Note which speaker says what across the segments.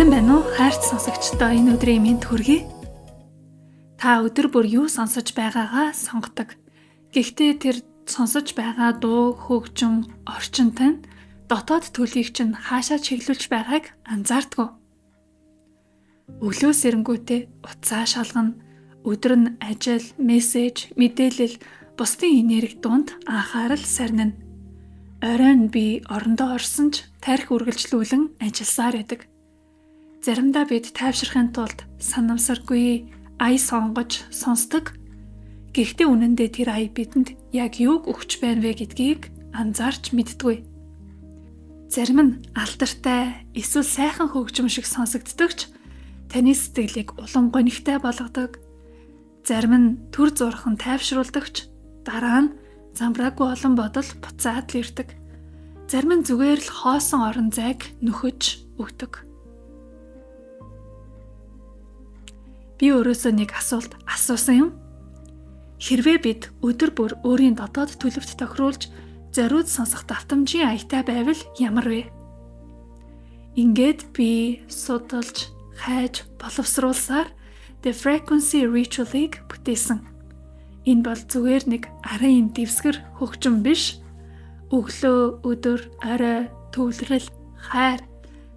Speaker 1: Сайн байна уу? Хайрт сонсогчдоо энэ өдрийн мэнд хүргэе. Та өдөр бүр юу сонсож байгаагаа сонгодог. Гэхдээ тэр сонсож байгаа дуу, хөгжим, орчин тань дотоод төлөвийг чинь хаашаа чиглүүлж байгааг анзаардаггүй. Өглөө сэрэнгүүтээ утсаа шалгана. Өдөр нь ажил, мессеж, мэдээлэл, бусдын энерги дунд анхаарал сарнина. Оройн би орондоо орсон ч тархи үргэлжлүүлэн ажилласаар байдаг. Заримдаа бид тайвширхын тулд санамсаргүй ая сонгож сонсдог. Гэхдээ үнэн дээр тэр ая бидэнд яг юуг өгч байна вэ гэдгийг анзаарч мэддэггүй. Зарим нь алдартай эсвэл сайхан хөгжим шиг сонсогддог ч таны сэтгэлийг улам гонигтай болгодог. Зарим нь төр зурхан тайвшруулдаг ч дараа нь замбраагүй олон бодол буцаад л ирдэг. Зарим нь зүгээр л хоосон орон зайг нөхөж өгдөг. Би өөрөөсөө нэг асуулт асуусан юм. Хэрвээ бид өдөр бүр өөрийн дотоод төлөвт тохируулж зориуд сонсох давтамжийн аятай байвал ямар вэ? Ингээд би судалж, хайж, боловсруулсаар The Frequency Ritual-ыг бүтээсэн. Энэ бол зүгээр нэг арын дэвсгэр хөгжим биш. Өглөө, өдөр, орой, төвлөрөл, хайр,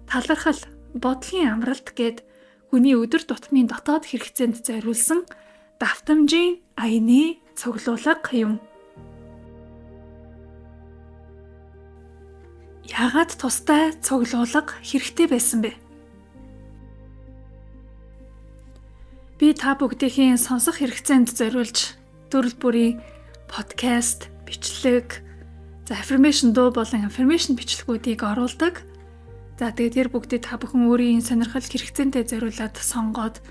Speaker 1: талархал, бодлогын амралт гээд хүний өдөр тутмын дотоод хэрэгцээнд зориулсан давтамжийн аяны цуглуулга юм. Яагаад тустай цуглуулга хэрэгтэй байсан бэ? Би та бүгдийн сонсох хэрэгцээнд зориулж төрөл бүрийн подкаст, бичлэг, за affirmation дуу болон affirmation бичлэгүүдийг оруулдаг. За тэгээд тэр бүгдийг та бүхэн өөрийн сонирхол хэрэгцээнтэй зориулаад сонгоод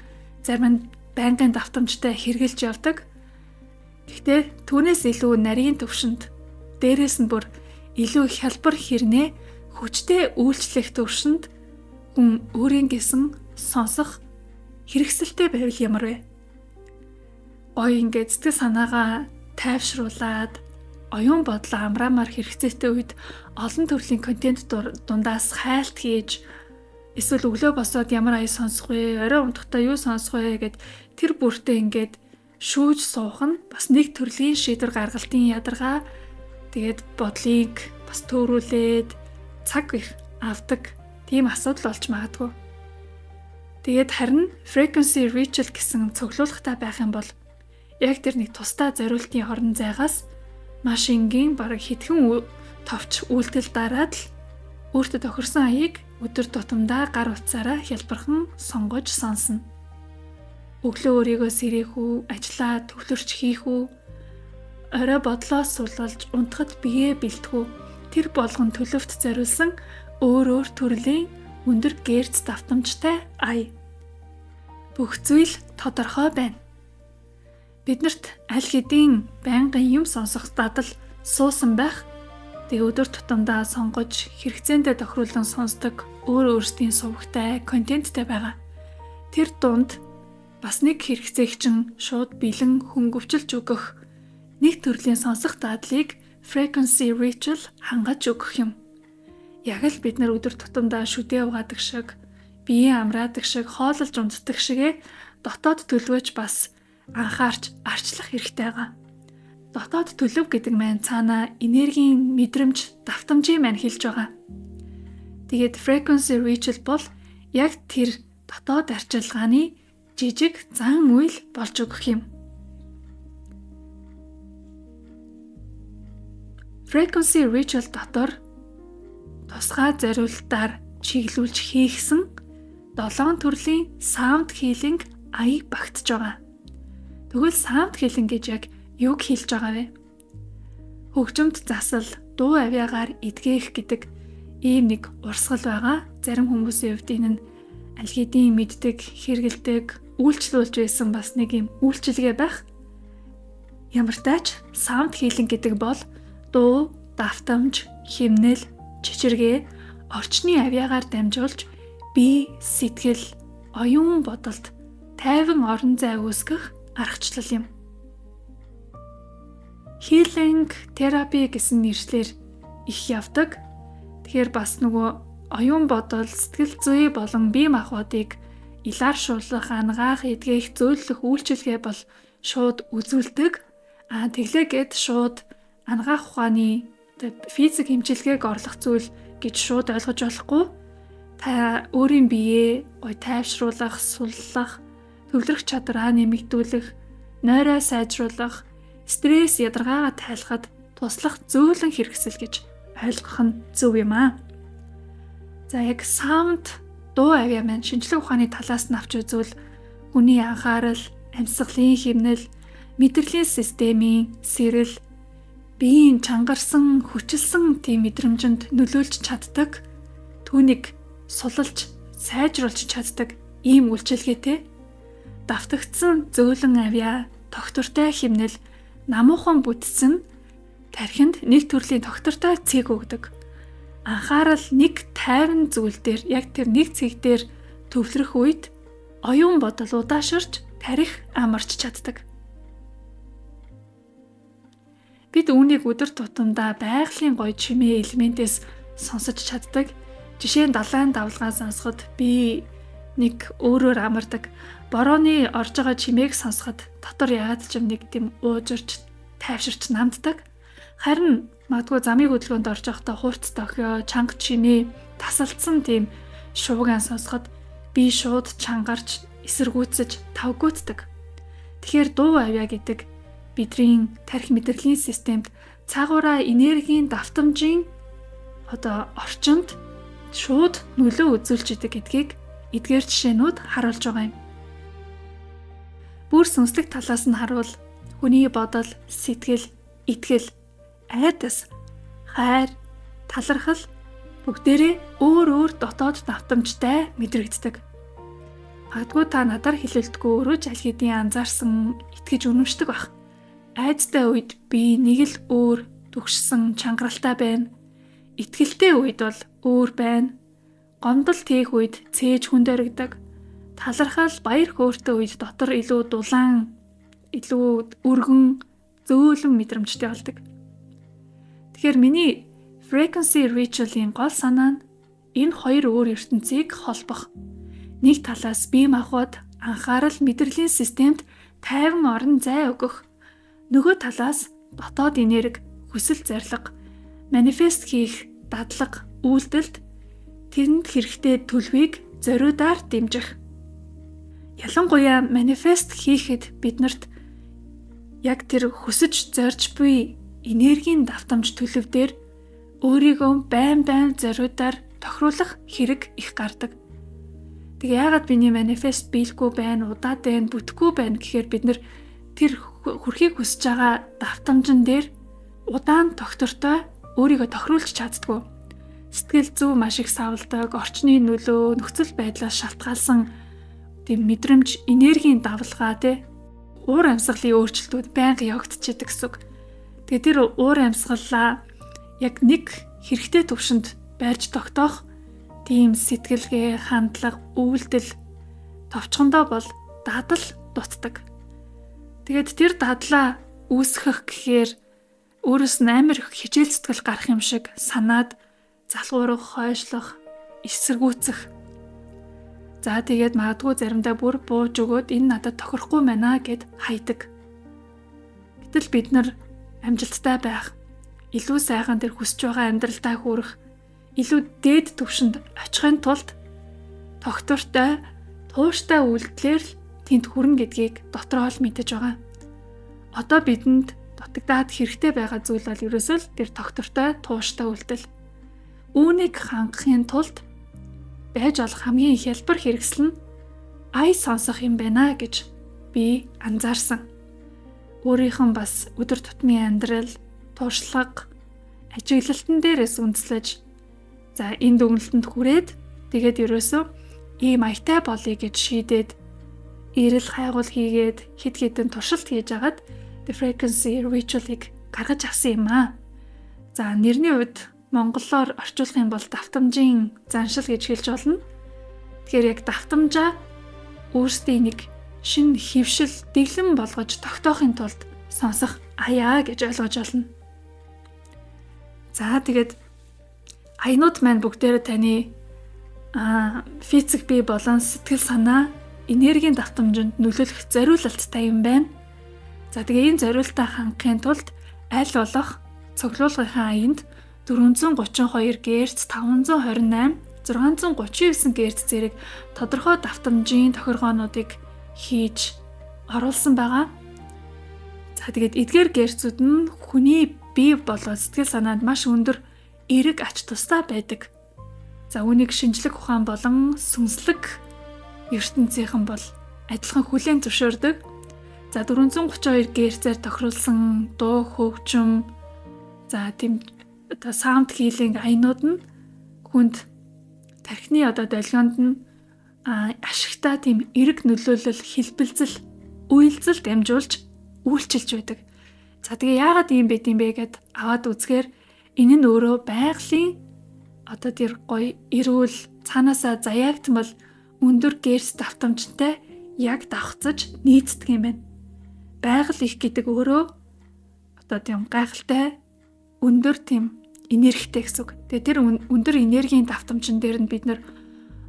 Speaker 1: зарим нь байнгын давтамжтай хэрэгжилж явдаг. Гэхдээ түүнээс илүү нарийн төвшөнд дээрээс нь бүр илүү хялбар хэрнээ хүчтэй үйлчлэх төвшөнд хүн өөрийн гэсэн сонсох хэрэгсэлтэй байвал ямар вэ? Гоё ингээд сэтгэл санаагаа тайвшруулад оюун бодлоо амраамаар хэрэгцээтэй үед олон төрлийн контент дундаас хайлт хийж эсвэл өглөө босоод ямар ая сонсох вэ, орой унтахдаа юу сонсох вэ гэд тэр бүртээ ингээд шүүж суух нь бас нэг төрлийн шийдвэр гаргалтын ядаргаа, тэгээд бодлыг бас төөрүүлээд цаг их авдаг тийм асуудал болж магадгүй. Тэгээд харин frequency ritual гэсэн цуглуулгатай байх юм бол яг тэр нэг тусдаа зориултын орон зайгаас маш энгийн бараг хэдхэн товч үйлдэл дараад л өөртөө тохирсон аяыг өдөр тутамдаа гар утсаараа хялбархан сонгож сонсно. Өглөө өөрийгөө сэрээх үү, ажлаа төвлөрч хийх үү, орой бодлоо сулалж унтахад биеэ бэлтэх үү, тэр болгон төлөвт зориулсан өөр өөр төрлийн өндөр герц давтамжтай ая. Бүх зүйл тодорхой байна. Биднэрт аль хэдийн байнгын юм сонсох дадал суусан байх. Тэгээ өдөр тутамдаа сонгож хэрэгцээндээ тохируулан сонсдог өөр өөрсдийн сувагтай, контенттэй байгаа. Тэр дунд бас нэг хэрэгцээг чинь шууд бэлэн хөнгөвчилж өгөх нэг төрлийн сонсох дадлыг frequency ritual хангаж өгөх юм. Яг л бид нар өдөр тутамдаа шүдээ угаадаг шиг, биеэ амраадаг шиг, хоололж унтдаг шигээ дотоод төлөвөж бас анхаарч арчлах хэрэгтэй байгаа. Дотоод төлөв гэдэг маань цаанаа энергийн мэдрэмж, давтамжийн маань хэлж байгаа. Тэгээд frequency ritual бол яг тэр дотоод арчилгааны жижиг зан үйл болж өгөх юм. Frequency ritual дотор тусгай зориултаар чиглүүлж хийгсэн 7 төрлийн sound healing ая багтж байгаа. Тэгвэл sound healing гэж яг юуг хэлж байгаа вэ? Хөгжимд засал, дуу авиагаар эдгээх гэдэг ийм нэг урсгал байгаа. Зарим хүмүүсийн хувьд энэ нь аль хэдийн мэддэг, хэрэгэлдэг, үйлчлүүлж байсан бас нэг юм үйлчилгээ байх. Ямартай ч sound healing гэдэг бол дуу, давтамж, химнэл, чичиргээ, орчны авиагаар дамжуулж бие, сэтгэл, оюун бодолд тайван орон зай үүсгэх аргачлал юм. Healing therapy гэсэн нэршлэр их явдаг. Тэгэхээр бас нөгөө Оюун бодол, сэтгэл зүй болон бие махбодыг илааршуулах, ангаах, эдгэх, зөөлөх үйлчилгээ бол шууд үзүүлдэг. Тэглээгээд шууд ангаах ухааны физик хэмжилгээг орлох зүйл гэж шууд ойлгож болохгүй. Та өөрийн биеэ гой тайвшруулах, суллах, төвлөрөх чадвараа нэмэгдүүлэх, нойроо сайжруулах, стресс ядаргаагаа тайлахад туслах зөөлөн хэрэгсэл гэж ойлгох нь зөв юм аа. За яг sound дуу авиа маань шинжлэх ухааны талаас нь авч үзвэл хүний анхаарал, амьсгалын хэмнэл, мэдрэлийн системийн сэрэл, биеийн чангарсан, хүчилсэн тийм мэдрэмжинд нөлөөлж чаддаг, түүнийг сулалж, сайжруулж чаддаг ийм үйлчилгээтэй. Давтагдсан зөөлөн авиа, тогтвортой хэмнэл, намуухан бүтц нь тархинд нэг төрлийн тогтвортой цэг өгдөг. Анхаарал нэг тайван зүйл дээр, яг тэр нэг цэг дээр төвлөрөх үед оюун бодол удааширч тарих амарч чаддаг. Бид үүнийг өдөр тутамдаа байгалийн гоё чимээ элементээс сонсож чаддаг. Жишээ нь далайн давлгаа сонсоход би нэг өөрөөр амардаг. Борооны орж байгаа чимээг сонсоход дотор яагаад ч юм нэг тийм уужирч, тайвширч намддаг. Харин магадгүй замын хөдөлгөөнд орж байхдаа хурц дохио, чанга чимээ, тасалдсан тийм шууган сонсоход би шууд чангарч, эсэргүүцэж, тавгүйцдэг. Тэгэхээр дуу авиа гэдэг бидний тархи мэдрэлийн системд цаагаараа энергийн давтамжийн одоо орчинд шууд нөлөө үзүүлж идэг гэдгийг эдгээр жишээнүүд харуулж байгаа юм. Бүр сүнслэг талаас нь харуул хүний бодол, сэтгэл, итгэл, айдас, хайр, талархал бүгдээрээ өөр өөр дотоод давтамжтай мэдрэгддэг. Магадгүй та надаар хэлэлтгүй өөрөө ч аль хэдийн анзаарсан, итгэж үнэмшдэг байх. Айдтай үед би нэг л өөр түгшсэн чангаралтай байна. Итгэлтэй үед бол өөр байна. Гомдол тээх үед цээж хүнд оргидог. Талархал, баяр хөөртэй үед дотор илүү дулаан, илүү өргөн, зөөлөн мэдрэмжтэй болдог. Тэгэхээр миний frequency ritual-ийн гол санаа нь энэ хоёр өөр ертөнцийг холбох. Нэг талаас бие махбод, анхаарал, мэдрэлийн системд тайван орон зай өгөх. Нөгөө талаас дотоод энерги, хүсэл зорилго, манифест хийх дадлага, үйлдэлд тэрэнд хэрэгтэй төлөвийг зориудаар дэмжих. Ялангуяа манифест хийхэд биднэрт яг тэр хүсэж зорж буй энергийн давтамж төлөв дээр өөрийгөө байн байн зориудаар тохируулах хэрэг их гардаг. Тэгээ яагаад миний манифест биелэхгүй байна, удаад байна, бүтэхгүй байна гэхээр бид нэр тэр хүрхийг хүсэж байгаа давтамжин дээр удаан тогтвортой өөрийгөө тохируулж чаддгүй. Сэтгэл зүй маш их савладаг, орчны нөлөө, нөхцөл байдлаас шалтгаалсан тийм мэдрэмж, энергийн давлгаа тий уур амьсгалын өөрчлөлтүүд байнга явагдчихэдэг гэсэн үг. Тэгээ тэр уур амьсгалаа яг нэг хэрэгтэй төвшөнд барьж тогтоох тийм сэтгэлгээ, хандлага, үйлдэл товчхондоо бол дадал дутдаг. Тэгээд тэр дадлаа үүсгэх гэхээр өөрөөс нь амар их хичээл зүтгэл гарах юм шиг санаад залгуурах, хойшлох, эсэргүүцэх. За тэгээд магадгүй заримдаа бүр бууж өгөөд энэ надад тохирохгүй байна гэд хайдаг. Гэтэл бид нар амжилттай байх, илүү сайхан тэр хүсэж байгаа амьдралдаа хүрэх, илүү дээд түвшинд очихын тулд тогтвортой, тууштай үйлдэлээр л тэнд хүрнэ гэдгийг дотроо л мэдэж байгаа. Одоо бидэнд дутагдаад хэрэгтэй байгаа зүйл бол ерөөсөө л тэр тогтвортой, тууштай үйлдэл. Үүнийг хангахын тулд байж болох хамгийн хялбар хэрэгсэл нь ая сонсох юм байна гэж би анзаарсан. Өөрийнх нь бас өдөр тутмын амьдрал, туршлага, ажиглалтан дээрээс үндэслэж за энэ дүгнэлтэнд хүрээд тэгээд ерөөсөө ийм аятай болъё гэж шийдээд эрэл хайгуул хийгээд хэд хэдэн туршилт хийж агаад The Frequency Ritual-ыг гаргаж авсан юм аа. За нэрний хувьд монголоор орчуулах юм бол давтамжийн заншил гэж хэлж болно. Тэгэхээр яг давтамжаа өөрсдийн нэг шинэ хэвшил, дэглэм болгож тогтоохын тулд сонсох аяа гэж ойлгож болно. За тэгээд Аянууд маань бүгдээрээ таны физик бие болон сэтгэл санаа энергийн давтамжинд нөлөөлөх зориулалттай юм байна. За тэгээ энэ зориултаа хангахын тулд аль болох цуглуулгынхаа аянд 432 Гц, 528, 639 Гц зэрэг тодорхой давтамжийн тохиргоонуудыг хийж оруулсан байгаа. За тэгээд эдгээр герцүүд нь хүний бие болон сэтгэл санаанд маш өндөр эерэг ач тустай байдаг. За үүнийг шинжлэх ухаан болон сүнслэг ертөнцийнхэн бол адилхан хүлээн зөвшөөрдөг. За 432 Гц-ээр тохируулсан дуу, хөгжим, за тийм одоо sound healing аянууд нь хүнд тархины одоо долгионд нь ашигтай тийм эерэг нөлөөлөл, хэлбэлзэл, уялдал дамжуулж үйлчилж байдаг. За тэгээ яагаад ийм байд юм бэ гэд аваад үзэхээр энэ нь өөрөө байгалийн одоо тэр гоё эрүүл цаанаасаа заяагдмал өндөр герц давтамжтай яг давхцаж нийцдэг юм байна. Байгаль их гэдэг өөрөө одоо тийм гайхалтай өндөр тийм энергитэй гэсэн үг. Тэгээ тэр өндөр энергийн давтамжин дээр нь бид нэр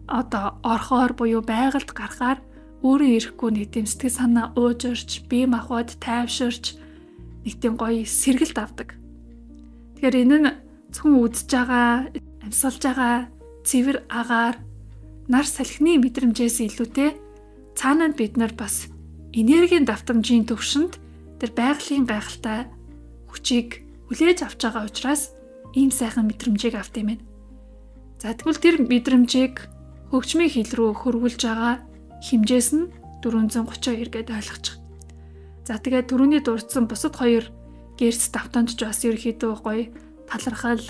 Speaker 1: одоо орхоор буюу байгальд гарахаар өөрөө ирэхгүй нэг тийм сэтгэл санаа уужирч, бие махбод тайвширч нэг тийм гоё сэргэлт авдаг. Тэгэхээр энэ нь зөвхөн үзэж байгаа, амьсгалж байгаа цэвэр агаар, нар салхины мэдрэмжээс илүүтэй цаана нь бид нар бас энергийн давтамжийн төвшөнд тэр байгалийн гайхалтай хүчийг хүлээж авч байгаа учраас ийм сайхан мэдрэмжийг авт юм байна. За тэгвэл тэр мэдрэмжийг хөгжмийн хил рүү хөрвүүлж байгаа хэмжээс нь 432 гэдээ ойлгочих. За тэгээд түрүүний дурдсан бусад хоёр герц давтамж бас ерөөхдөө гоё талархал,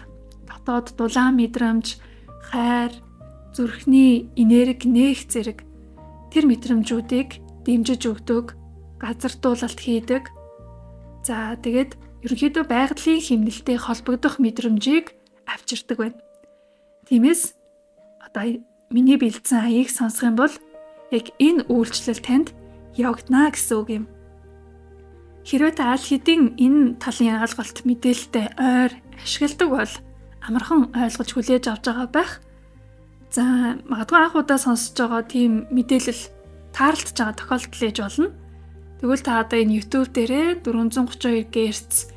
Speaker 1: дотоод дулаан мэдрэмж, хайр, зүрхний энерги нээх зэрэг тэр мэдрэмжүүдийг дэмжиж өгдөг, газардуулалт хийдэг. За тэгээд ерөнхийдөө байгалийн хэмнэлтэд холбогдох мэдрэмжийг авчирдаг байна. Тиймээс одоо миний бэлдсэн аяыг сонсох юм бол яг энэ үйлчлэл танд явагдана гэсэн үг юм. Хэрвээ та аль хэдийн энэ талын ойлголт мэдээлэлтэй ойр ашигладаг бол амархан ойлгож хүлээж авч байгаа байх. За магадгүй анх удаа сонсож байгаа тийм мэдээлэл тааралдаж байгаа тохиолдол ээж болно. Тэгвэл та одоо энэ YouTube дээрээ 432 Гц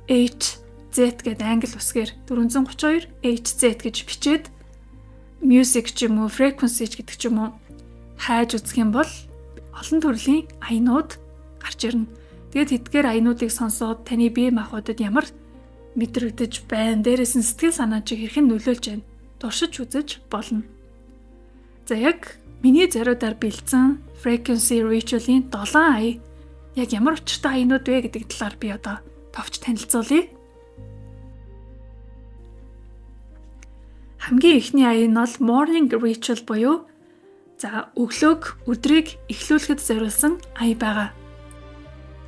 Speaker 1: H Z гэдэг англи үсгээр 432 HZ гэж бичээд music ч юм уу, frequency ч гэдэг ч юм уу хайж үзэх юм бол олон төрлийн аянууд гарч ирнэ. Тэгээд тэдгээр аянуудыг сонсоод таны бие махбодод ямар мэдрэгдэж байна, дээрээс нь сэтгэл санаа чи хэрхэн нөлөөлж байна туршиж үзэж болно. За яг миний зориудаар бэлдсэн frequency ritual-ийн 7 ая яг ямар учиртай аянууд вэ гэдэг талаар би одоо товч танилцуулъя. Хамгийн эхний ая нь бол morning ritual буюу за өглөөг өдрийг эхлүүлэхэд зориулсан ая байгаа.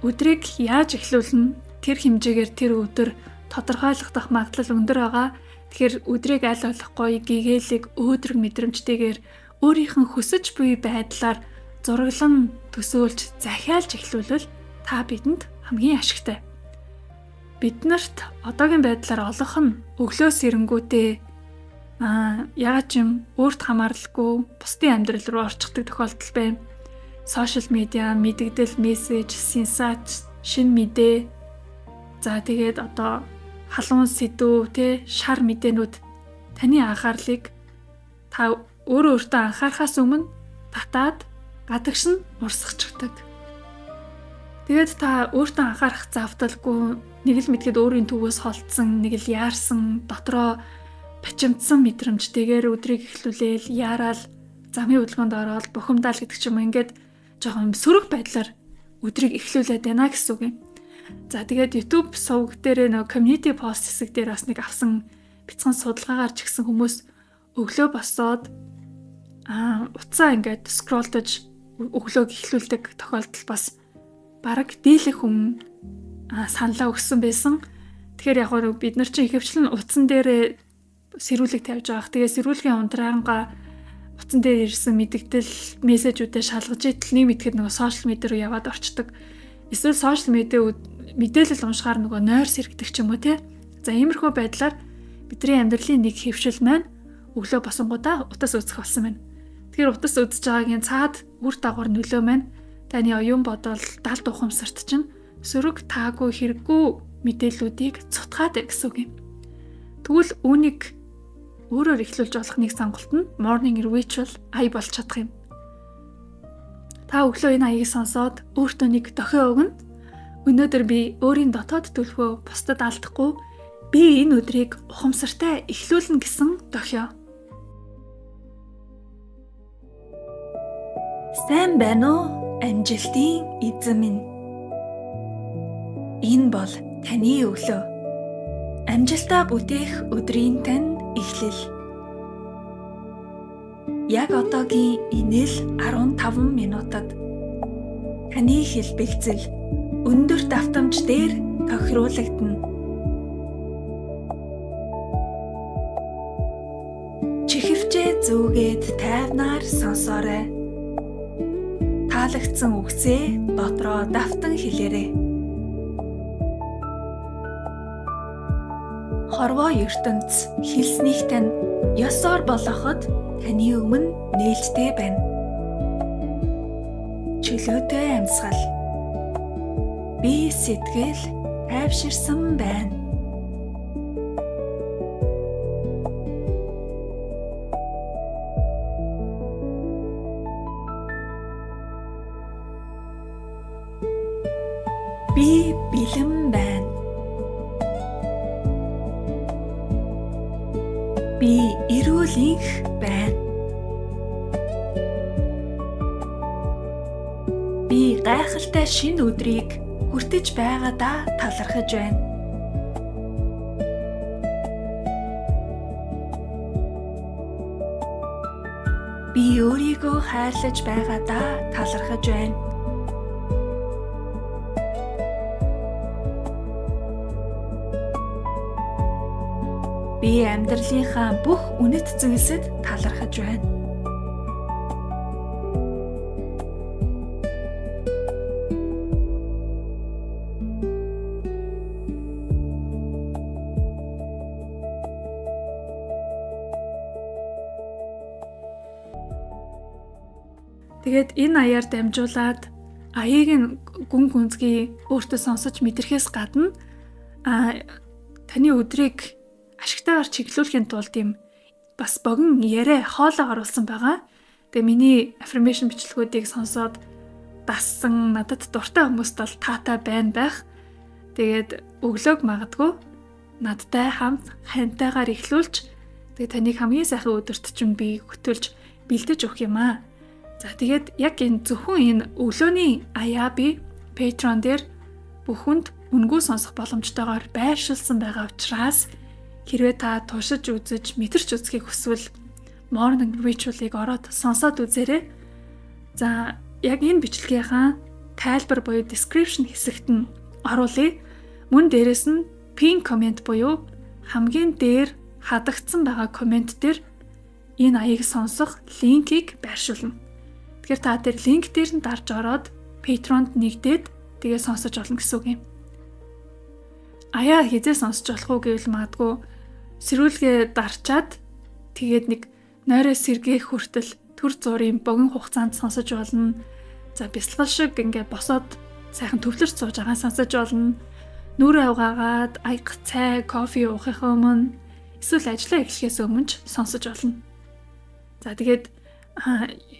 Speaker 1: Өдрийг яаж эхлүүлнэ? Тэр хэмжээгээр тэр өдөр тодорхойлогдох магадлал өндөр байгаа. Тэгэхээр өдрийг аль болох гоё гэгээлэг өөдрөг мэдрэмжтэйгээр өөрийнх нь хүсэж буй байдлаар зураглан төсөөлж захиалж эхлүүлвэл та бидэнд хамгийн ашигтай. Биднэрт одоогийн байдлаар олох нь өглөө сэрэнгүүтээ яагаад ч юм өөрт хамааралгүй бусдын амьдрал руу орчихдог тохиолдол байна. Сошиал медиа, мэдэгдэл, мессеж, сенсац, шинэ мэдээ. За тэгээд одоо халуун сэдв, тэ шар мэдээнүүд таны анхаарлыг та өөрөө өөртөө анхаарахаас өмнө татаад гадагш нь урсгачихдаг. Тэгээд та өөртөө анхаарах завталгүй нэг л мэдгээд өөрийн төвөөс холдсон, нэг л яарсан, дотроо бачимдсан мэдрэмжтэйгээр өдрийг эхлүүлээл, яараал, замын хөдөлгөөнд ороод бухимдаал гэдэг ч юм уу ингээд жоохон сөрөг байдлаар өдрийг эхлүүлээд байна гэсэн үг юм. За тэгээд YouTube сувг дээр нөгөө community post хэсэг дээр бас нэг авсан бяцхан судалгаагаар ч гэсэн хүмүүс өглөө босоод утсаа ингээд скролдож өглөөг эхлүүлдэг тохиолдол бас бараг дийлэх хүн саналаа өгсөн байсан. Тэгэхээр яг нь бид нар чинь ихэвчлэн утсан дээрээ сэрүүлэг тавьж байгаа. Тэгээ сэрүүлгийн унтраангаа утсан дээр ирсэн мэдэгдэл мессежүүдээ шалгаж идэл нэг мэтгэд нөгөө сошиал медиа руу яваад орчдөг. Эсвэл сошиал медиа мэдээлэл уншихаар нөгөө нойр сэргдэг ч юм уу те. За иймэрхүү байдлаар Бидний амьдралын нэг хэвшил маань өглөө босонгуудаа утас үзэх болсон байна. Тэгэхээр утас үзэж байгаагийн цаад үр дагавар нөлөө маань таны оюун бодол, далд ухамсарт чинь сөрөг таагүй хэрэггүй мэдээллүүдийг цутгаад гэсэн үг юм. Тэгвэл үүнийг өөрөөр эхлүүлж болох нэг сонголт нь morning ritual ая болж чадах юм. Та өглөө энэ аяыг сонсоод өөртөө нэг дохио өгнө. Өнөөдөр би өөрийн дотоод төлөвөө бусдад алдахгүй би энэ өдрийг ухамсартай эхлүүлнэ гэсэн дохио. Сайн байна уу? Амжилтын эзэн минь. Энэ бол таны өглөө. Амжилтаа бүтээх өдрийн тань эхлэл. Яг одоогийн инээл 15 минутад таны хэлбэлзэл өндөр давтамж дээр тохируулагдана. Чихвчээ зүүгээд тайвнаар сонсоорой. Таалагдсан үгсээ дотроо давтан хэлээрэй. Хорвоо ертөнц хэлснийг тань ёсоор болгоход таны өмнө нээлттэй байна. Чөлөөтэй амьсгал. Би сэтгэл тайвширсан байна. Би бэлэн байна. Би эрүүл энх байна. Би гайхалтай шинэ өдрийг хүртэж байгаадаа талархаж байна. Би өөрийгөө хайрлаж байгаадаа талархаж байна. Би амьдралынхаа бүх үнэт зүйлсэд талархаж байна. Тэгээд энэ аяар дамжуулаад аяыг нь гүн гүнзгий өөртөө сонсож мэдрэхээс гадна таны өдрийг ашигтайгаар чиглүүлэхийн тулд юм бас богино яриа хоолой оруулсан байгаа. Тэгээ миний affirmation бичлэгүүдийг сонсоод дассан надад дуртай хүмүүст бол таатай байна байх. Тэгээд өглөөг магадгүй надтай хамт хантайгаар эхлүүлж тэгээ таныг хамгийн сайхан өдөрт чинь би хөтөлж бэлдэж өгөх юм аа. За тэгээд яг энэ зөвхөн энэ өглөөний аяа би Patreon дээр бүхэнд үнэгүй сонсох боломжтойгоор байршилсан байгаа учраас хэрвээ та туршиж үзэж мэдэрч үзхийг хүсвэл Morning Ritual-ыг ороод сонсоод үзээрэй. За яг энэ бичлэгийнхаа тайлбар буюу description хэсэгт нь оруулъя. Мөн дээрэс нь pin comment буюу хамгийн дээр хадагцсан байгаа коммент дээр энэ аяыг сонсох линкийг байршуулна. Тэгэхээр та тэр линк дээр нь дарж ороод Patreon-д нэгдээд тэгээ сонсож болно гэсэн үг юм. Аяа хизээ сонсож болох уу гэвэл магадгүй сэрүүлгээ дарчаад тэгээд нэг нойроо сэргээх хүртэл төр зуурын богино хугацаанд сонсож болно. За бясалгал шиг ингээ босоод сайхан төвлөрч сууж байгаа сонсож болно. Нүрээ угаагаад аяг цай, кофе уухынхаа өмнө эсвэл ажлаа эхлэхээс өмнө ч сонсож болно. За тэгээд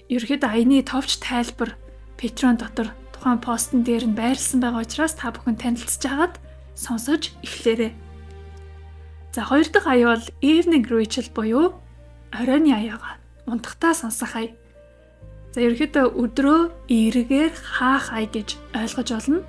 Speaker 1: ерөөхдөө аяны товч тайлбар Patreon дотор тухайн постн дээр нь байрлсан байгаа учраас та бүхэн танилцж агаад сонсож эхлээрэй. За хоёр дахь ая бол Evening Ritual буюу оройн аяага. Унтахтаа сонсох ая. За ерөөхдөө өдрөө эргээр хаах ая гэж ойлгож болно.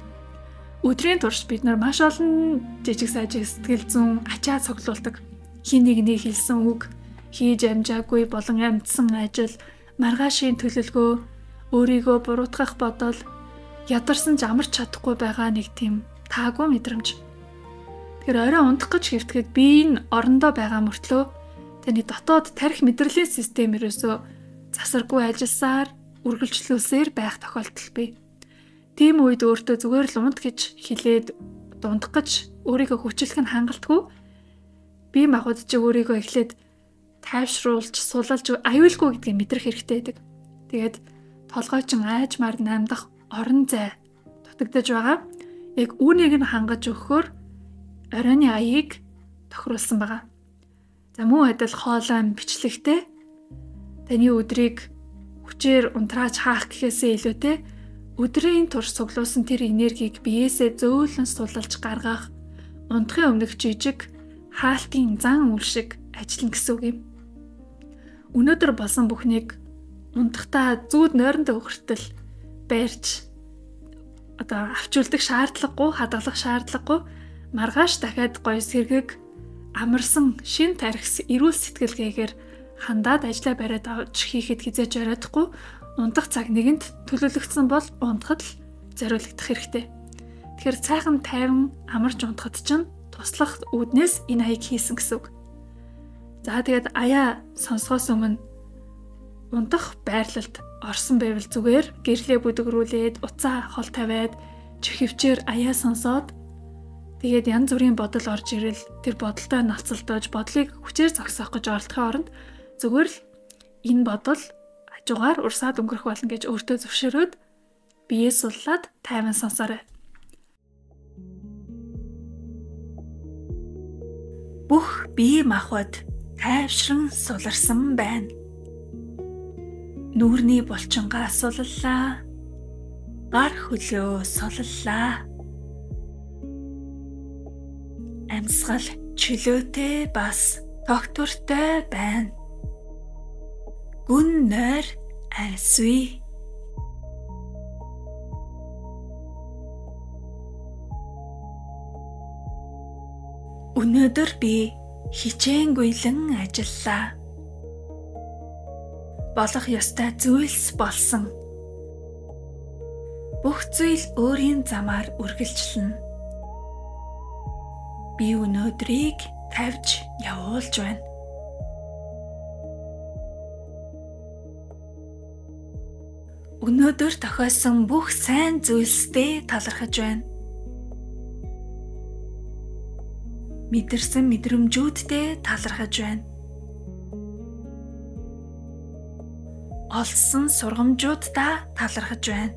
Speaker 1: Өдрийн турш бид нар маш олон жижиг сажиг сэтгэл зүйн ачаа цуглуулдаг. Хин нэгний хэлсэн үг, хийж амжаагүй болон амжсан ажил, маргаашийн төлөвлөгөө, өөрийгөө буруутгах бодол, ядарсан ч амарч чадахгүй байгаа нэг тийм таагүй мэдрэмж. Тэгэхээр орой унтах гэж хэвтгэхэд бие нь орондоо байгаа мөртлөө таны дотоод тарих мэдрэлийн систем ерөөсөө засаргүй ажилласаар үргэлжлүүлсээр байх тохиолдол бий. Тийм үед өөртөө зүгээр л унт гэж хэлээд дундах гэж өөрийгөө хүчлэх нь хангалтгүй. Бие махбод чи өөрийгөө эхлээд тайвшруулж, сулалж аюулгүй гэдгийг мэдрэх хэрэгтэй байдаг. Тэгээд толгой чин айжмаар намдах орон зай дутагдаж байгаа. Яг үүнийг нь хангаж өгөхөөр оройн аяыг тохируулсан байгаа. За мөн адил хоолой бичлэгтэй таны өдрийг хүчээр унтрааж хаах гэхээсээ илүүтэй өдрийн турш цуглуулсан тэр энергийг биеэсээ зөөлөн сулалж гаргах, унтахын өмнөх жижиг хаалтын зан үйл шиг ажиллана гэсэн үг юм. Өнөөдөр болсон бүхнийг унтахдаа зүүд нойрондоо хүртэл барьж одоо авч үлдэх шаардлагагүй, хадгалах шаардлагагүй, маргааш дахиад гоё сэргэг амарсан шин тархис эрүүл сэтгэлгээгээр хандаад ажлаа бариад авч хийхэд хизээж оройтхгүй унтах цаг нэгэнд төлөвлөгдсөн бол унтахад л зориулагдах хэрэгтэй. Тэгэхээр сайхан тайван амарч унтахад чинь туслах үүднээс энэ аяг хийсэн гэсэн үг. За тэгээд аяа сонсохоос өмнө унтах байрлалд орсон байвал зүгээр гэрлээ бүдгрүүлээд уцаа хол тавиад чихвчээр аяа сонсоод тэгээд янз бүрийн бодол орж ирэл тэр бодолтой налцалдаж бодлыг хүчээр зогсоох гэж оролдохын оронд зүгээр л энэ бодол хажуугаар урсаад өнгөрөх болно гэж өөртөө зөвшөөрөөд биеэ суллаад тайван сонсоорой. Бүх бие махбод тайвшран суларсан байна. Нүүрний булчингаа сулаллаа. Гар хөлөө сулаллаа. Амьсгал чөлөөтэй бас тогтвортой байна. Гүн нойр айсвэ. Өнөөдөр би хичээнгүйлэн ажиллаа. Болох ёстой зүйлс болсон. Бүх зүйл өөрийн замаар үргэлжлэнэ. Би өнөөдрийг тавьж явуулж байна. Өнөөдөр тохиолсон бүх сайн зүйлсдээ талархаж байна. Мэдэрсэн мэдрэмжүүддээ талархаж байна. Олсон сургамжууддаа талархаж байна.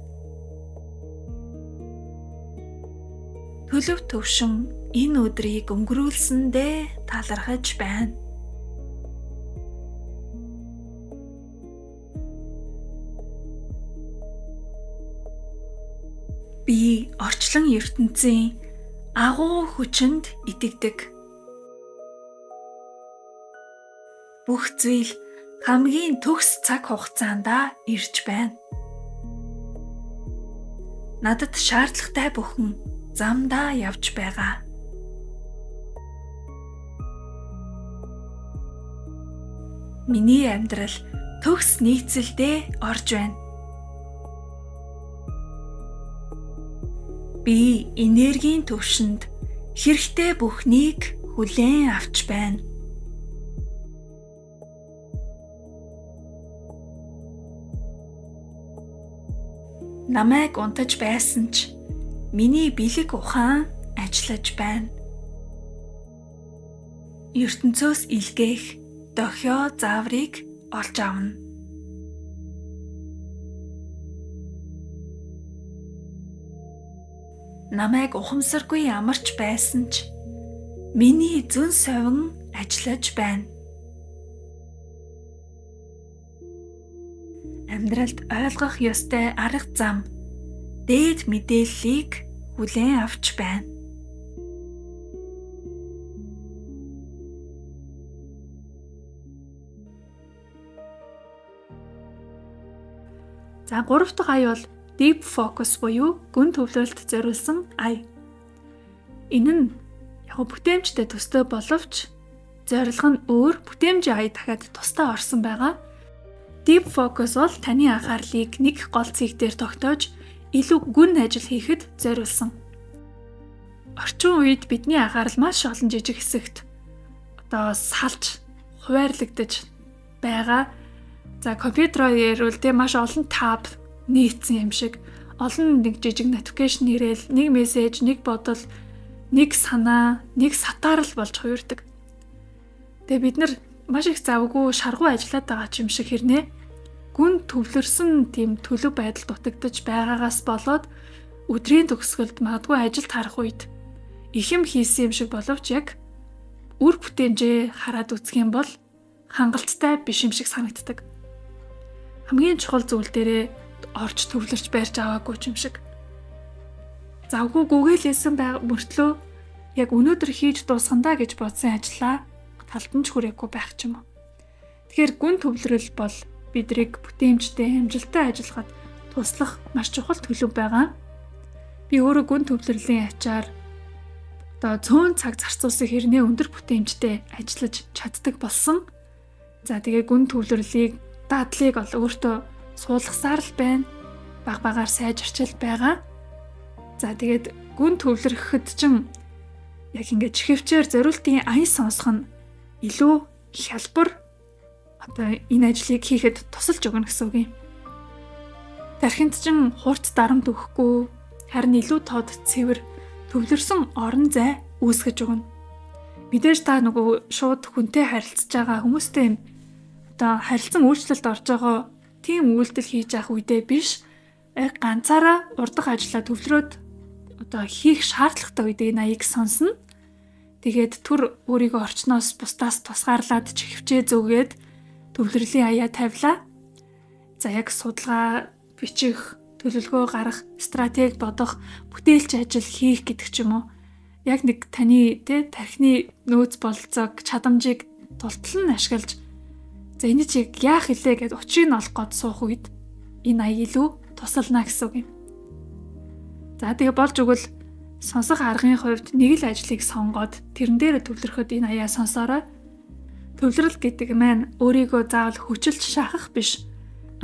Speaker 1: Төлөв төвшин энэ өдрийг өнгөрүүлсэндээ талархаж байна. Би орчлон ертөнцийн агуу хүчинд итгэдэг. Бүх зүйл хамгийн төгс цаг хугацаанд ирж байна. Надад шаардлагатай бүхэн замдаа явж байгаа. Миний амьдрал төгс нийцэлдээ орж байна. Би энергийн төвшөнд хэрэгтэй бүхнийг хүлээн авч байна. Намайг унтаж байсан ч миний бэлэг ухаан ажиллаж байна. ертөнцөөс илгээх дохио зааврыг олж авна. Намайг ухамсаргүй амарч байсан ч миний зөн совин ажиллаж байна. Амьдралд ойлгох ёстой арга зам, дээд мэдээллийг хүлээн авч байна. За 3 дахь ая бол Deep Focus буюу гүн төвлөрөлт зориулсан ая. Энэ нь яг бүтээмжтэй төстэй боловч зорилго нь өөр, бүтээмжийн ая дахиад тусдаа орсон байгаа. Deep Focus бол таны анхаарлыг нэг гол цэг дээр тогтоож илүү гүн ажил хийхэд зориулсан. Орчин үед бидний анхаарал маш олон жижиг хэсэгт одоо салж хуваарлагдаж байгаа. За компьютероор ярил тэ маш олон таб нийцсэн юм шиг олон нэг жижиг notification ирээл, нэг мессеж, нэг бодол, нэг санаа, нэг сатаарл болж хувирдаг. Тэгээ бид нар маш их завгүй шаргуу ажиллаад байгаа ч юм шиг хэрнээ гүн төвлөрсөн тийм төлөв байдал дутагдаж байгаагаас болоод өдрийн төгсгөлд магадгүй ажилд харах үед их юм хийсэн юм шиг боловч яг үр бүтээмжээ хараад үзэх юм бол хангалттай биш юм шиг санагддаг. Хамгийн чухал зүйл дээрээ орж төвлөрч барьж аваагүй юм шиг. Завгүй гүгэлээсэн мөртлөө яг өнөөдөр хийж дуусгандаа гэж бодсон ажлаа талд нь ч хүрээгүй байх ч юм уу. Тэгэхээр гүн төвлөрөл бол бидрийг бүтээмжтэй, амжилттай ажиллахад туслах маш чухал төлөв байгаа. Би өөрөө гүн төвлөрлийн ачаар одоо цөөн цаг зарцуулсан хэрнээ өндөр бүтээмжтэй ажиллаж чаддаг болсон. За тэгээ гүн төвлөрлийг, дадлыг бол өөртөө суулгасаар л байна. Баг багаар сайжирчил байгаа. За тэгээд гүн төвлөрөхөд чинь яг ингээд чихвчээр зориултын аян сонсох нь илүү хялбар одоо энэ ажлыг хийхэд тусалж өгнө гэсэн үг юм. Тархинд чинь хурц дарамт өгөхгүй, харин илүү тод цэвэр төвлөрсөн орон зай үүсгэж өгнө. Мэдээж та нөгөө шууд хүнтэй харилцаж байгаа хүмүүстэй одоо харилцан үйлчлэлд орж байгаа тийм үйлдэл хийж явах үедээ биш, яг ганцаараа урдах ажлаа төвлөрөөд одоо хийх шаардлагатай үедээ энэ аяыг сонсно. Тэгээд түр өөрийгөө орчноос бусдаас тусгаарлаад чихвчээ зүгээд төвлөрлийн аяа тавилаа. За яг судалгаа бичих, төлөвлөгөө гаргах, стратеги бодох, бүтээлч ажил хийх гэдэг ч юм уу. Яг нэг таны тархины нөөц бололцоог, чадамжийг тултал нь ашиглаж за энэ чиг яах илээ гэд учрыг нь олох гээд суух үед энэ ая илүү тусална гэсэн үг юм. За тэгээ болж өгвөл сонсох аргын хувьд нэг л ажлыг сонгоод тэрэн дээр төвлөрөхөд энэ аяа сонсоорой. Төвлөрөл гэдэг маань өөрийгөө заавал хүчилж шахах биш,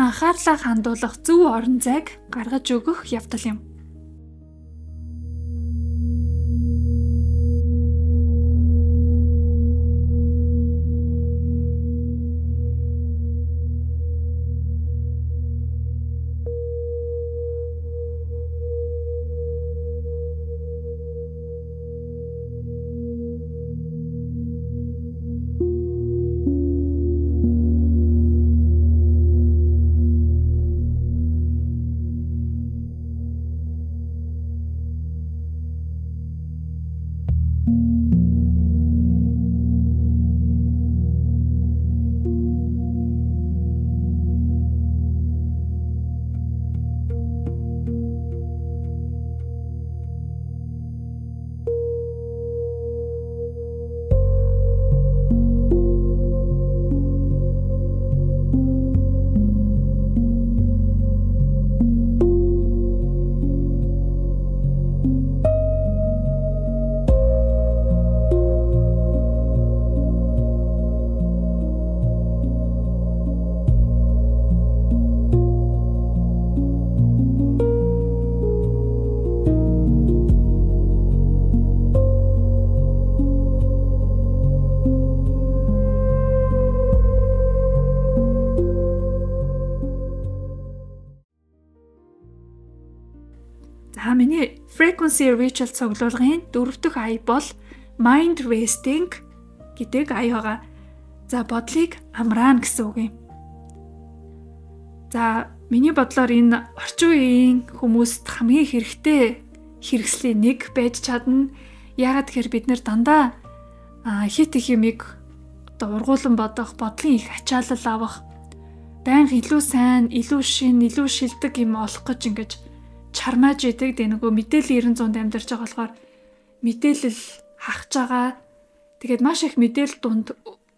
Speaker 1: анхаарлаа хандуулах зөв орон зайг гаргаж өгөх явдал юм. За миний Frequency Ritual цуглуулгын дөрөв дэх ая бол Mind Resting гэдэг ая байгаа. За бодлыг амраана гэсэн үг юм. За миний бодлоор энэ орчин үеийн хүмүүст хамгийн хэрэгтэй хэрэгслийн нэг байж чадна. Яагаад гэхээр бид нэр дандаа хит их юмыг одоо ургуулan бодох, бодлын их ачаалал авах, байнга илүү сайн, илүү шин, илүү шилдэг юм олох гэж ингэж чармааж идэг. Тэгээ нөгөө мэдээлэл 900-д амьдарч байгаа болохоор мэдээлэл хахаж байгаа. Тэгээд маш их мэдээлэл дунд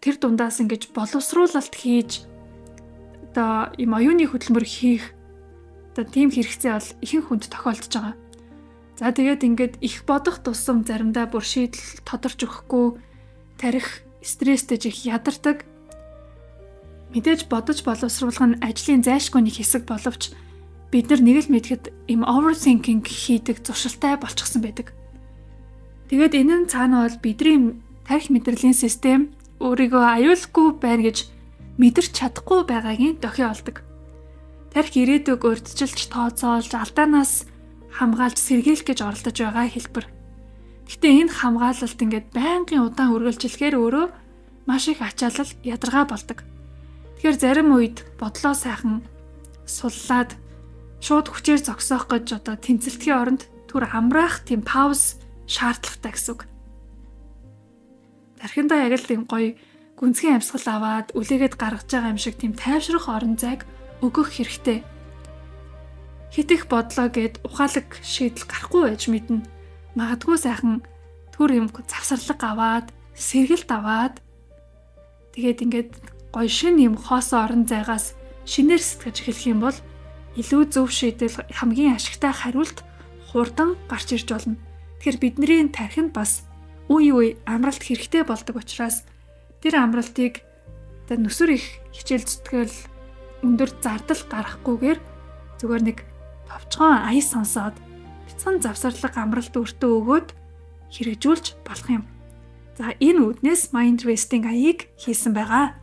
Speaker 1: тэр дундаас ингэж боловсруулалт хийж одоо ийм оюуны хөдөлмөр хийх одоо тийм хэрэгцээ бол ихэнх хүнд тохиолдож байгаа. За тэгээд ингээд их бодох тусам заримдаа бүр шийдэл тодорч өгөхгүй тарих стресстэй их ядардаг. Мэдээж бодож боловсруулах нь ажлын зайлшгүй нэг хэсэг боловч бид нар нэг л мэдхэд им overthinking хийдэг зуршилтай болчихсон байдаг. Тэгээд энэ нь цаана бол бидний тарих мэдрэлийн систем өөрийгөө аюулгүй байна гэж мэдэрч чадахгүй байгаагийн дохио олдог. Тарих ирээдүг урьдчилж тооцоолж алдаанаас хамгаалж сэргийлэх гэж оролдож байгаа хэлбэр. Гэхдээ энэ хамгаалалт ингээд байнгын удаан үргэлжлэхээр өөрөө маш их ачаалал, ядаргаа болдог. Тэгэхээр зарим үед бодлоо сайхан суллаад шууд хүчээр зогсоох гэж одоо тэмцэлтгийн оронд түр амраах тийм пауз шаардлагатай гэсэн үг. Тархиндаа яг л тийм гоё гүнзгий амьсгал аваад үлээгээд гаргаж байгаа юм шиг тийм тайвшрах орон зайг өгөх хэрэгтэй. Хит их бодлоо гэд ухаалаг шийдэл гарахгүй байж мэднэ. Магадгүй сайхан түр юм завсарлага аваад, сэргэлт аваад тэгээд ингээд гоё шин юм хоосон орон зайгаас шинээр сэтгэж эхлэх юм бол илүү зөв шийдэл, хамгийн ашигтай хариулт хурдан гарч ирж болно. Тэгэхээр бидний тархинд бас үе үе амралт хэрэгтэй болдог учраас тэр амралтыг одоо нүсэр их хичээл зүтгэл өндөр зардал гаргахгүйгээр зүгээр нэг товчхон ая сонсоод бяцхан завсарлага амралт өртөө өгөөд хэрэгжүүлж болох юм. За энэ үүднээс mind resting аяыг хийсэн байгаа.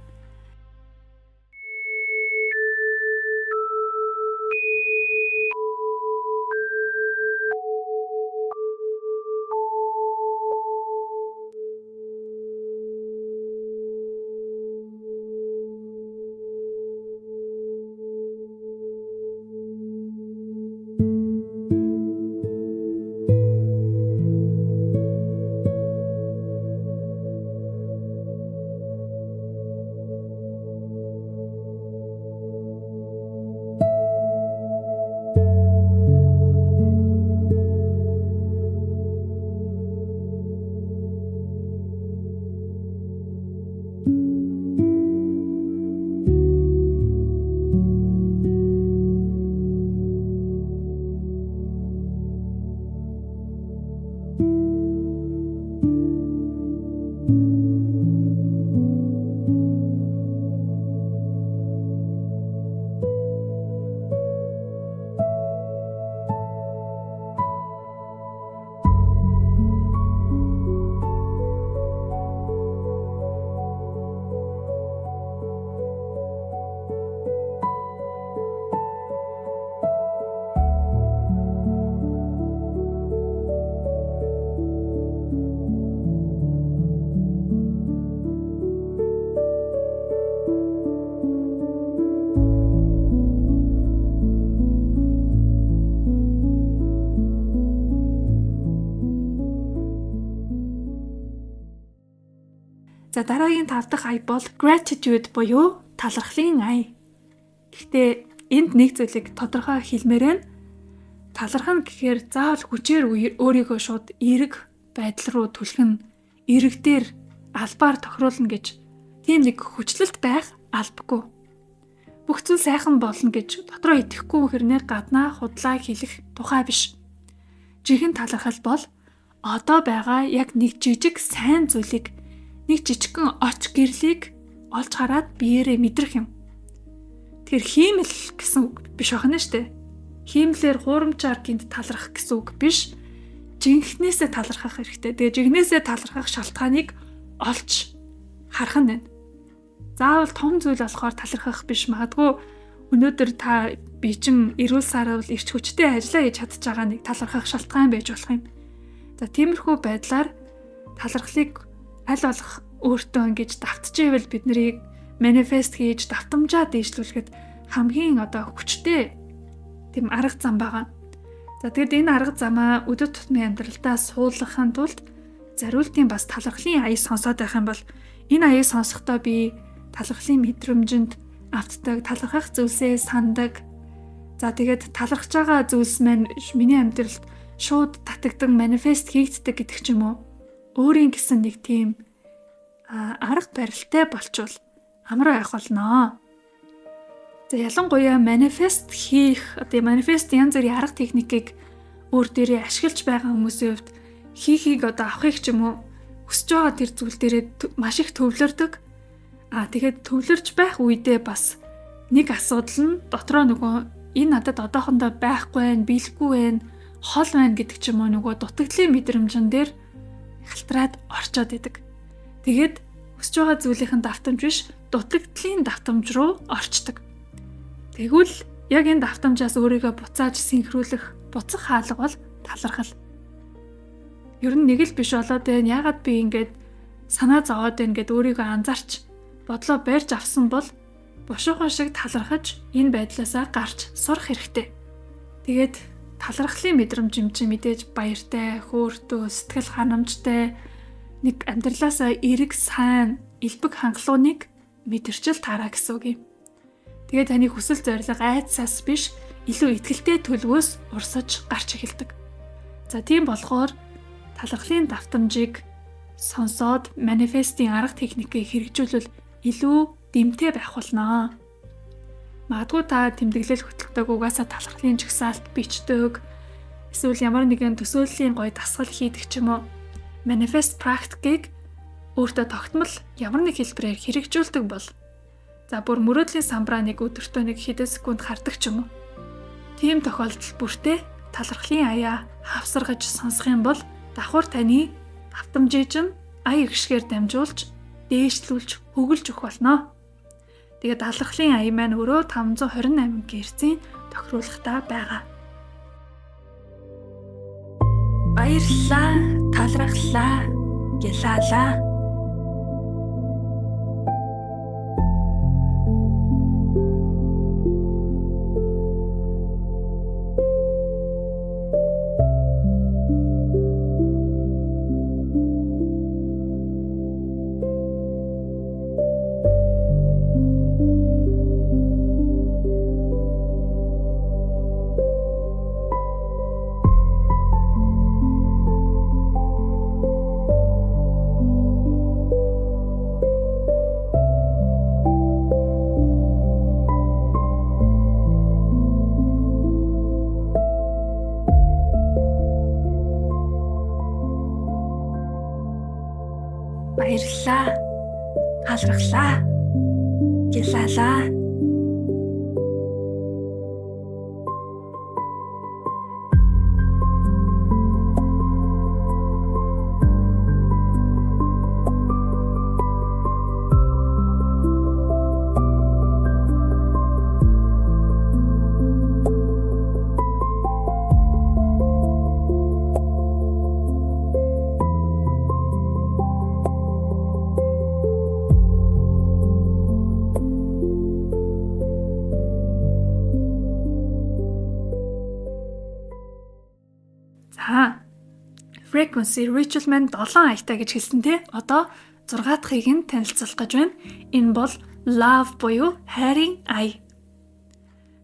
Speaker 1: За дараагийн 5 дахь ая бол gratitude буюу талархлын ая. Гэхдээ энд нэг зүйлийг тодорхой хэлмээр байна. Талархна гэхээр заавал хүчээр өөрийгөө шууд эерэг байдал руу түлхэн, эерэг дээр албаар тохируулна гэж тийм нэг хүчлэлт байх албагүй. Бүх зүйл сайхан болно гэж дотроо итгэхгүй хэрнээ гаднаа худлаа хэлэх тухай биш. Жинхэнэ талархал бол одоо байгаа яг нэг жижиг сайн зүйлийг, нэг жижигхэн оч гэрлийг олж хараад биеэрээ мэдрэх юм. Тэгэхээр хиймэл гэсэн үг биш байна шүү дээ. Хиймлээр хуурамчаар гинт талархах гэсэн үг биш. Жинхнээсээ талархах хэрэгтэй. Тэгээ жинхнээсээ талархах шалтгааныг олж харах нь байна. Заавал том зүйл болохоор талархах биш. Магадгүй өнөөдөр та би чин эрүүл сарвал эрч хүчтэй ажиллаа хийж чадж байгаа нэг талархах шалтгаан байж болох юм. За тиймэрхүү байдлаар талархлыг аль болох өөртөө ингэж давтчихвэл бид нарыг манифест хийж давтамжаа дээшлүүлэхэд хамгийн одоо хүчтэй тийм арга зам байгаа. За тэгэд энэ арга замаа өдөр тутмын амьдралдаа суулгахын тулд зориултын бас талархлын аяг сонсоод байх юм бол энэ аяг сонсохдоо би талархлын мэдрэмжинд автдаг, талархах зүйлсээ сандаг. За тэгээд талархаж байгаа зүйлс маань миний амьдралд шууд татагдан манифест хийгддэг гэдэг ч юм уу. Өөрийн гэсэн нэг тийм арга барилтай болчвол амар байх болно. За ялангуяа манифест хийх, одоо манифест янз бүрийн арга техникийг өөр дээрээ ашиглаж байгаа хүмүүсийн хувьд хийхийг одоо авахыг ч юм уу хүсэж байгаа тэр зүйл дээрээ маш их төвлөрдөг. Тэгээд төвлөрч байх үедээ бас нэг асуудал нь дотроо нөгөө энэ надад одоохондоо байхгүй байх, биелэхгүй байх, хол байна гэдэг ч юм уу нөгөө дутагдлын мэдрэмжэн дээр халтраад орчоод идэг. Тэгээд хүсэж байгаа зүйлийнхэн давтамж биш, дутагдлын давтамж руу орчдөг. Тэгвэл яг энэ давтамжаас өөрийгөө буцааж синхруулах, буцах хаалга бол талархал. Ер нь нэг л биш болоод байна. Яагаад би ингээд санаа зовоод байна гэд өөрийгөө анзаарч бодлоо барьж авсан бол бушуухан шиг талархаж энэ байдлаасаа гарч сурах хэрэгтэй. Тэгээд талархлын мэдрэмж юм чи мэдээж баяртай, хөөртөө, сэтгэл ханамжтай нэг амьдралаасаа эрэг сайн элбэг хангалууныг мэдэрчил таараа гэсэн үг юм. Тэгээд таны хүсэл зорилго айдсаас биш илүү итгэлтэй төлөвөөс урсаж гарч эхэлдэг. За тийм болохоор талархлын давтамжийг сонсоод манифестийн арга техникийг хэрэгжүүлвэл илүү дэмтэй байх болно. Магадгүй та тэмдэглэл хөтэлдэг, угаасаа талархлын жагсаалт бичдэг, эсвэл ямар нэгэн төсөөллийн гоё дасгал хийдэг ч юм уу. Манифест практикийг өөртөө тогтмол ямар нэг хэлбэрээр хэрэгжүүлдэг бол за бүр мөрөөдлийн самбраа нэг өдөртөө нэг хэдэн секунд хардаг ч юм уу. Тийм тохиолдол бүртээ талархлын аяа хавсаргаж сонсох юм бол давхар таны давтамжийг нь ая гიშгээр дамжуулж дээшлүүлж хөглж өгөх болно. Тэгээд талархлын ая маань өөрөө 528 Гц-ийн тохируулгатай байгаа. Баярлалаа, талархлаа, гялаалаа. Баярлалаа. Талархлаа. Гялаалаа. Frequency ritual маань 7 аятай гэж хэлсэн те. Одоо 6 дахьыг нь танилцуулах гэж байна. Энэ бол love буюу хайрын ая.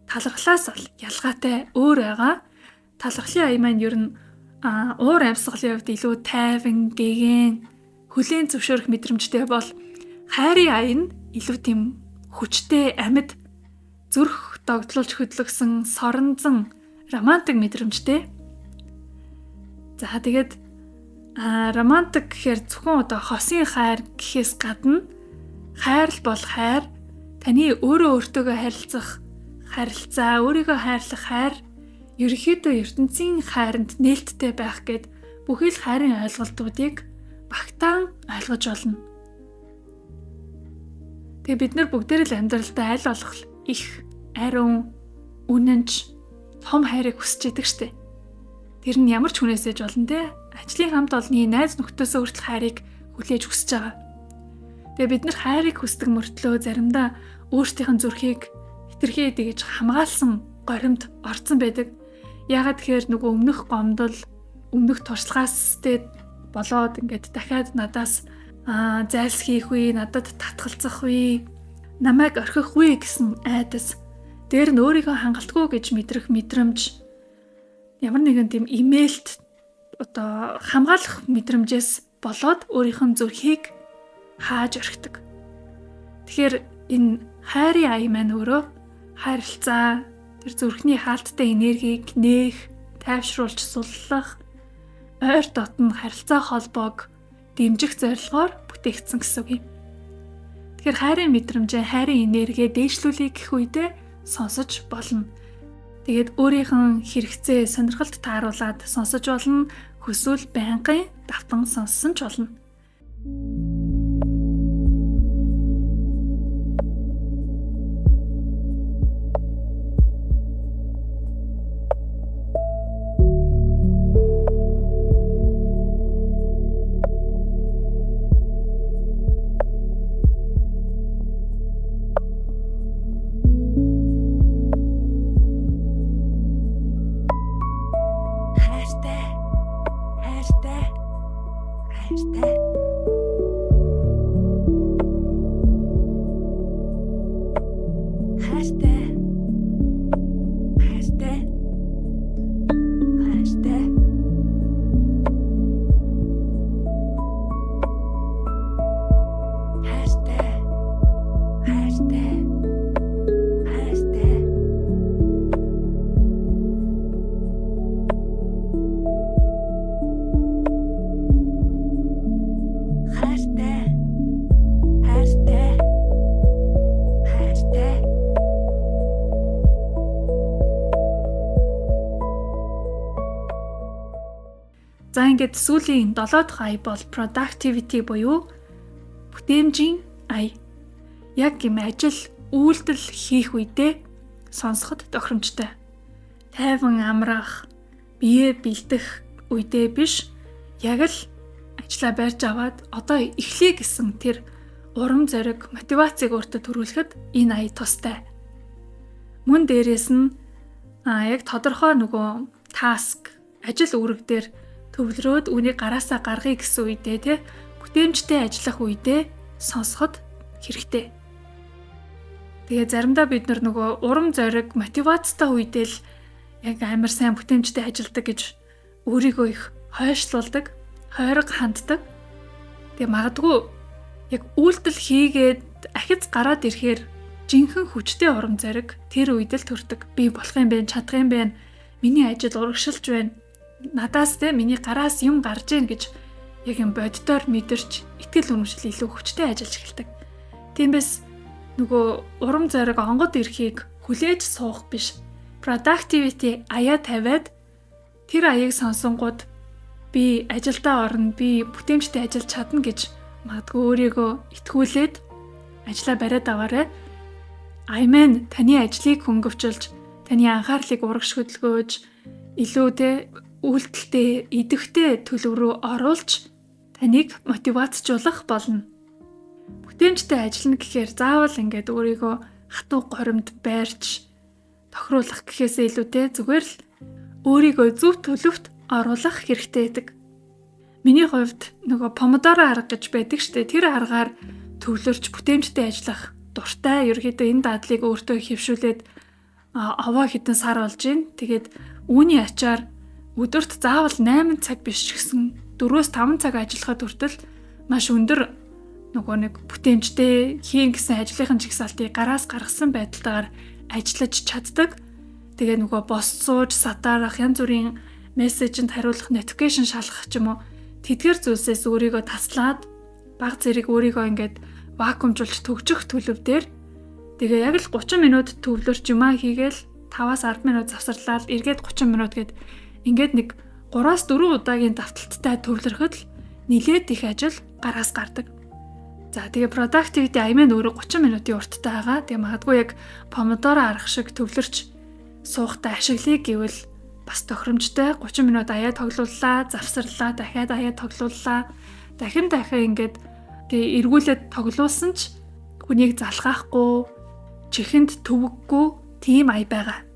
Speaker 1: Талархлаас бол ялгаатай өөр байгаа. Талархлын ая маань ер нь уур амьсгалын хувьд илүү тайван, гэгэн, хүлээн зөвшөөрөх мэдрэмжтэй бол хайрын ая нь илүү тийм хүчтэй, амьд, зүрх догдлуулж хөдлөгсөн, соронзон, романтик мэдрэмжтэй. За тэгээд романтик гэхээр зөвхөн одоо хосын хайр гэхээс гадна хайр л бол хайр, таны өөрөө өөртөөгөө харилцах харилцаа, өөрийгөө хайрлах хайр, ерөнхийдөө ертөнцийн хайранд нээлттэй байх гэд бүхий л хайрын ойлголтуудыг багтаан ойлгож болно. Тэгээ бид нар бүгдээр л амьдралдаа аль болох их ариун, үнэнч, том хайрыг хүсэж идэг штеп. Тэр нь ямар ч хүнээсээ ч болно те. Ажлын хамт олонны найз нөхдөсөө хүртэл хайрыг хүлээж хүсэж байгаа. Тэгээ бид нар хайрыг хүсдэг мөртлөө заримдаа өөрсдийнх нь зүрхийг хитрхи тэгэж хамгаалсан горимд орцсон байдаг. Яагаад тэгэхээр нөгөө өмнөх гомдол, өмнөх туршлагаас те болоод ингээд дахиад надаас зайлсхийх үе, надад татгалзах үе, намайг орхих үе гэсэн айдас. Дээр нь өөрийгөө хангалтгүй гэж мэдрэх мэдрэмж, ямар нэгэн тийм имэйлт одоо хамгаалах мэдрэмжээс болоод өөрийнх нь зүрхийг хааж орхидог. Тэгэхээр энэ хайрын ая маань өөрөө хайралцаа, тэр зүрхний хаалттай энергийг нээх, тайвшруулж суллах, ойр дотн харилцаа холбоог дэмжих зорилгоор бүтээгдсэн гэсэн үг юм. Тэгэхээр хайрын мэдрэмжээ, хайрын энергийг дээшлүүлэе гэх үедээ сонсож болно. Тэгээд өөрийнх нь хэрэгцээ, сонирхолд тааруулаад сонсож болно, хүсвэл байнгын давтан сонссон ч болно. Хайртай. Хайртай. Хайртай. Хайртай. Хайртай. Хайртай. Хайртай. Хайртай. Хайртай. Хайртай. За ингээд сүүлийн 7 дахь ая бол productivity буюу бүтээмжийн ая. Яг юм ажил, үйлдэл хийх үедээ сонсоход тохиромжтой. Тайван амрах, бие бэлдэх үедээ биш, яг л ажлаа барьж аваад одоо эхлэе гэсэн тэр урам зориг, мотивацийг өөртөө төрүүлэхэд энэ ая тустай. Мөн дээрээс нь яг тодорхой нөгөө task, ажил үүрэг дээр төвлөрөөд үүнийг гараасаа гаргая гэсэн үедээ тий бүтээмжтэй ажиллах үедээ сонсоход хэрэгтэй. Тэгээ заримдаа бид нар нөгөө урам зориг, мотивацтай үедээ л яг амар сайн бүтээмжтэй ажилладаг гэж өөрийгөө их хойшлуулдаг, хойрог ханддаг. Тэгээ магадгүй яг үйлдэл хийгээд ахиц гараад ирэхээр жинхэнэ хүчтэй урам зориг тэр үед л төрдөг. Би болох юм байна, чадах юм байна, миний ажил урагшилж байна. Надаас те миний гараас юм гарч ийн гэж яг юм боддоор мэдэрч итгэл үнэмшил илүү хүчтэй ажиллаж эхэлдэг. Тиймээс нөгөө урам зориг онгод ирэхийг хүлээж суух биш. Productivity аяа тавиад тэр аяыг сонсонгууд би ажилдаа орно, би бүтээмжтэй ажиллаж чадна гэж магадгүй өөрийгөө итгүүлээд ажлаа бариад аваарай. Аймэн таны ажлыг хөнгөвчилж, таны анхаарлыг урагш хөдөлгөөж, илүү те үйлдэлтэй, идэвхтэй төлөв рүү оруулж таныг мотивацжуулах болно. Бүтээмжтэй ажиллана гэхээр заавал ингээд өөрийгөө хатуу горимд байрч тохируулах гэхээсээ илүүтэй зүгээр л өөрийгөө зөв төлөвт оруулах хэрэгтэй байдаг. Миний хувьд нөгөө помодоро арга гэж байдаг штэ. Тэр аргаар төвлөрч бүтээмжтэй ажиллах дуртай. Ерөнхийдөө энэ дадлыг өөртөө хэвшүүлээд овоо хэдэн сар болж байна. Тэгээд үүний ачаар өдөрт заавал 8 цаг биш ч гэсэн 4-5 цаг ажиллахад хүртэл маш өндөр нөгөө нэг бүтээмжтэй хийн гэсэн ажлынхын жагсаалтыг гараас гаргасан байдалтайгаар ажиллаж чаддаг. Тэгээ нөгөө бос сууж сатаарах, янз бүрийн мессежинд хариулах, notification шалгах ч юм уу тэдгэр зүйлсээс өөрийгөө таслаад баг зэрэг өөрийгөө ингээд вакуумжуулж төгжих төлөв дээр тэгээ яг л 30 минут төвлөрч юмаа хийгээл 5-10 минут завсарлаад эргээд 30 минут гээд ингээд нэг 3-4 удаагийн давталттай төвлөрөхөд л нилээд их ажил гараас гардаг. За тэгээ productivity аймаа өөрөө 30 минутын урттай байгаа. Тэгээ магадгүй яг помодоро арга шиг төвлөрч суухтай ашиглая гэвэл бас тохиромжтой. 30 минут аяа тоглууллаа, завсарлаа, дахиад аяа тоглууллаа. Дахин дахин ингээд тэгээ эргүүлээд тоглуулсан ч хүнийг залхаахгүй, чихэнд төвөггүй тийм ая байгаа.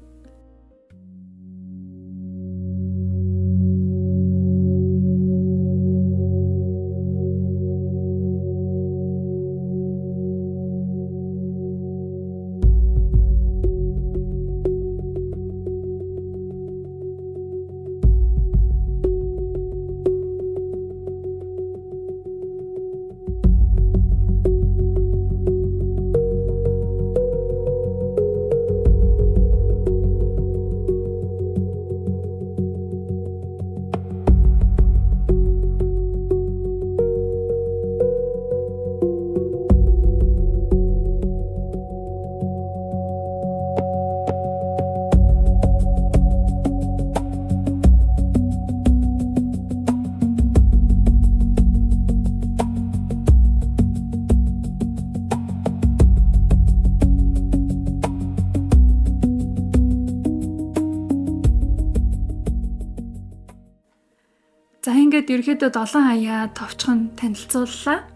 Speaker 1: За ингээд ерөөхдөө 7 хаяа товчхон танилцууллаа.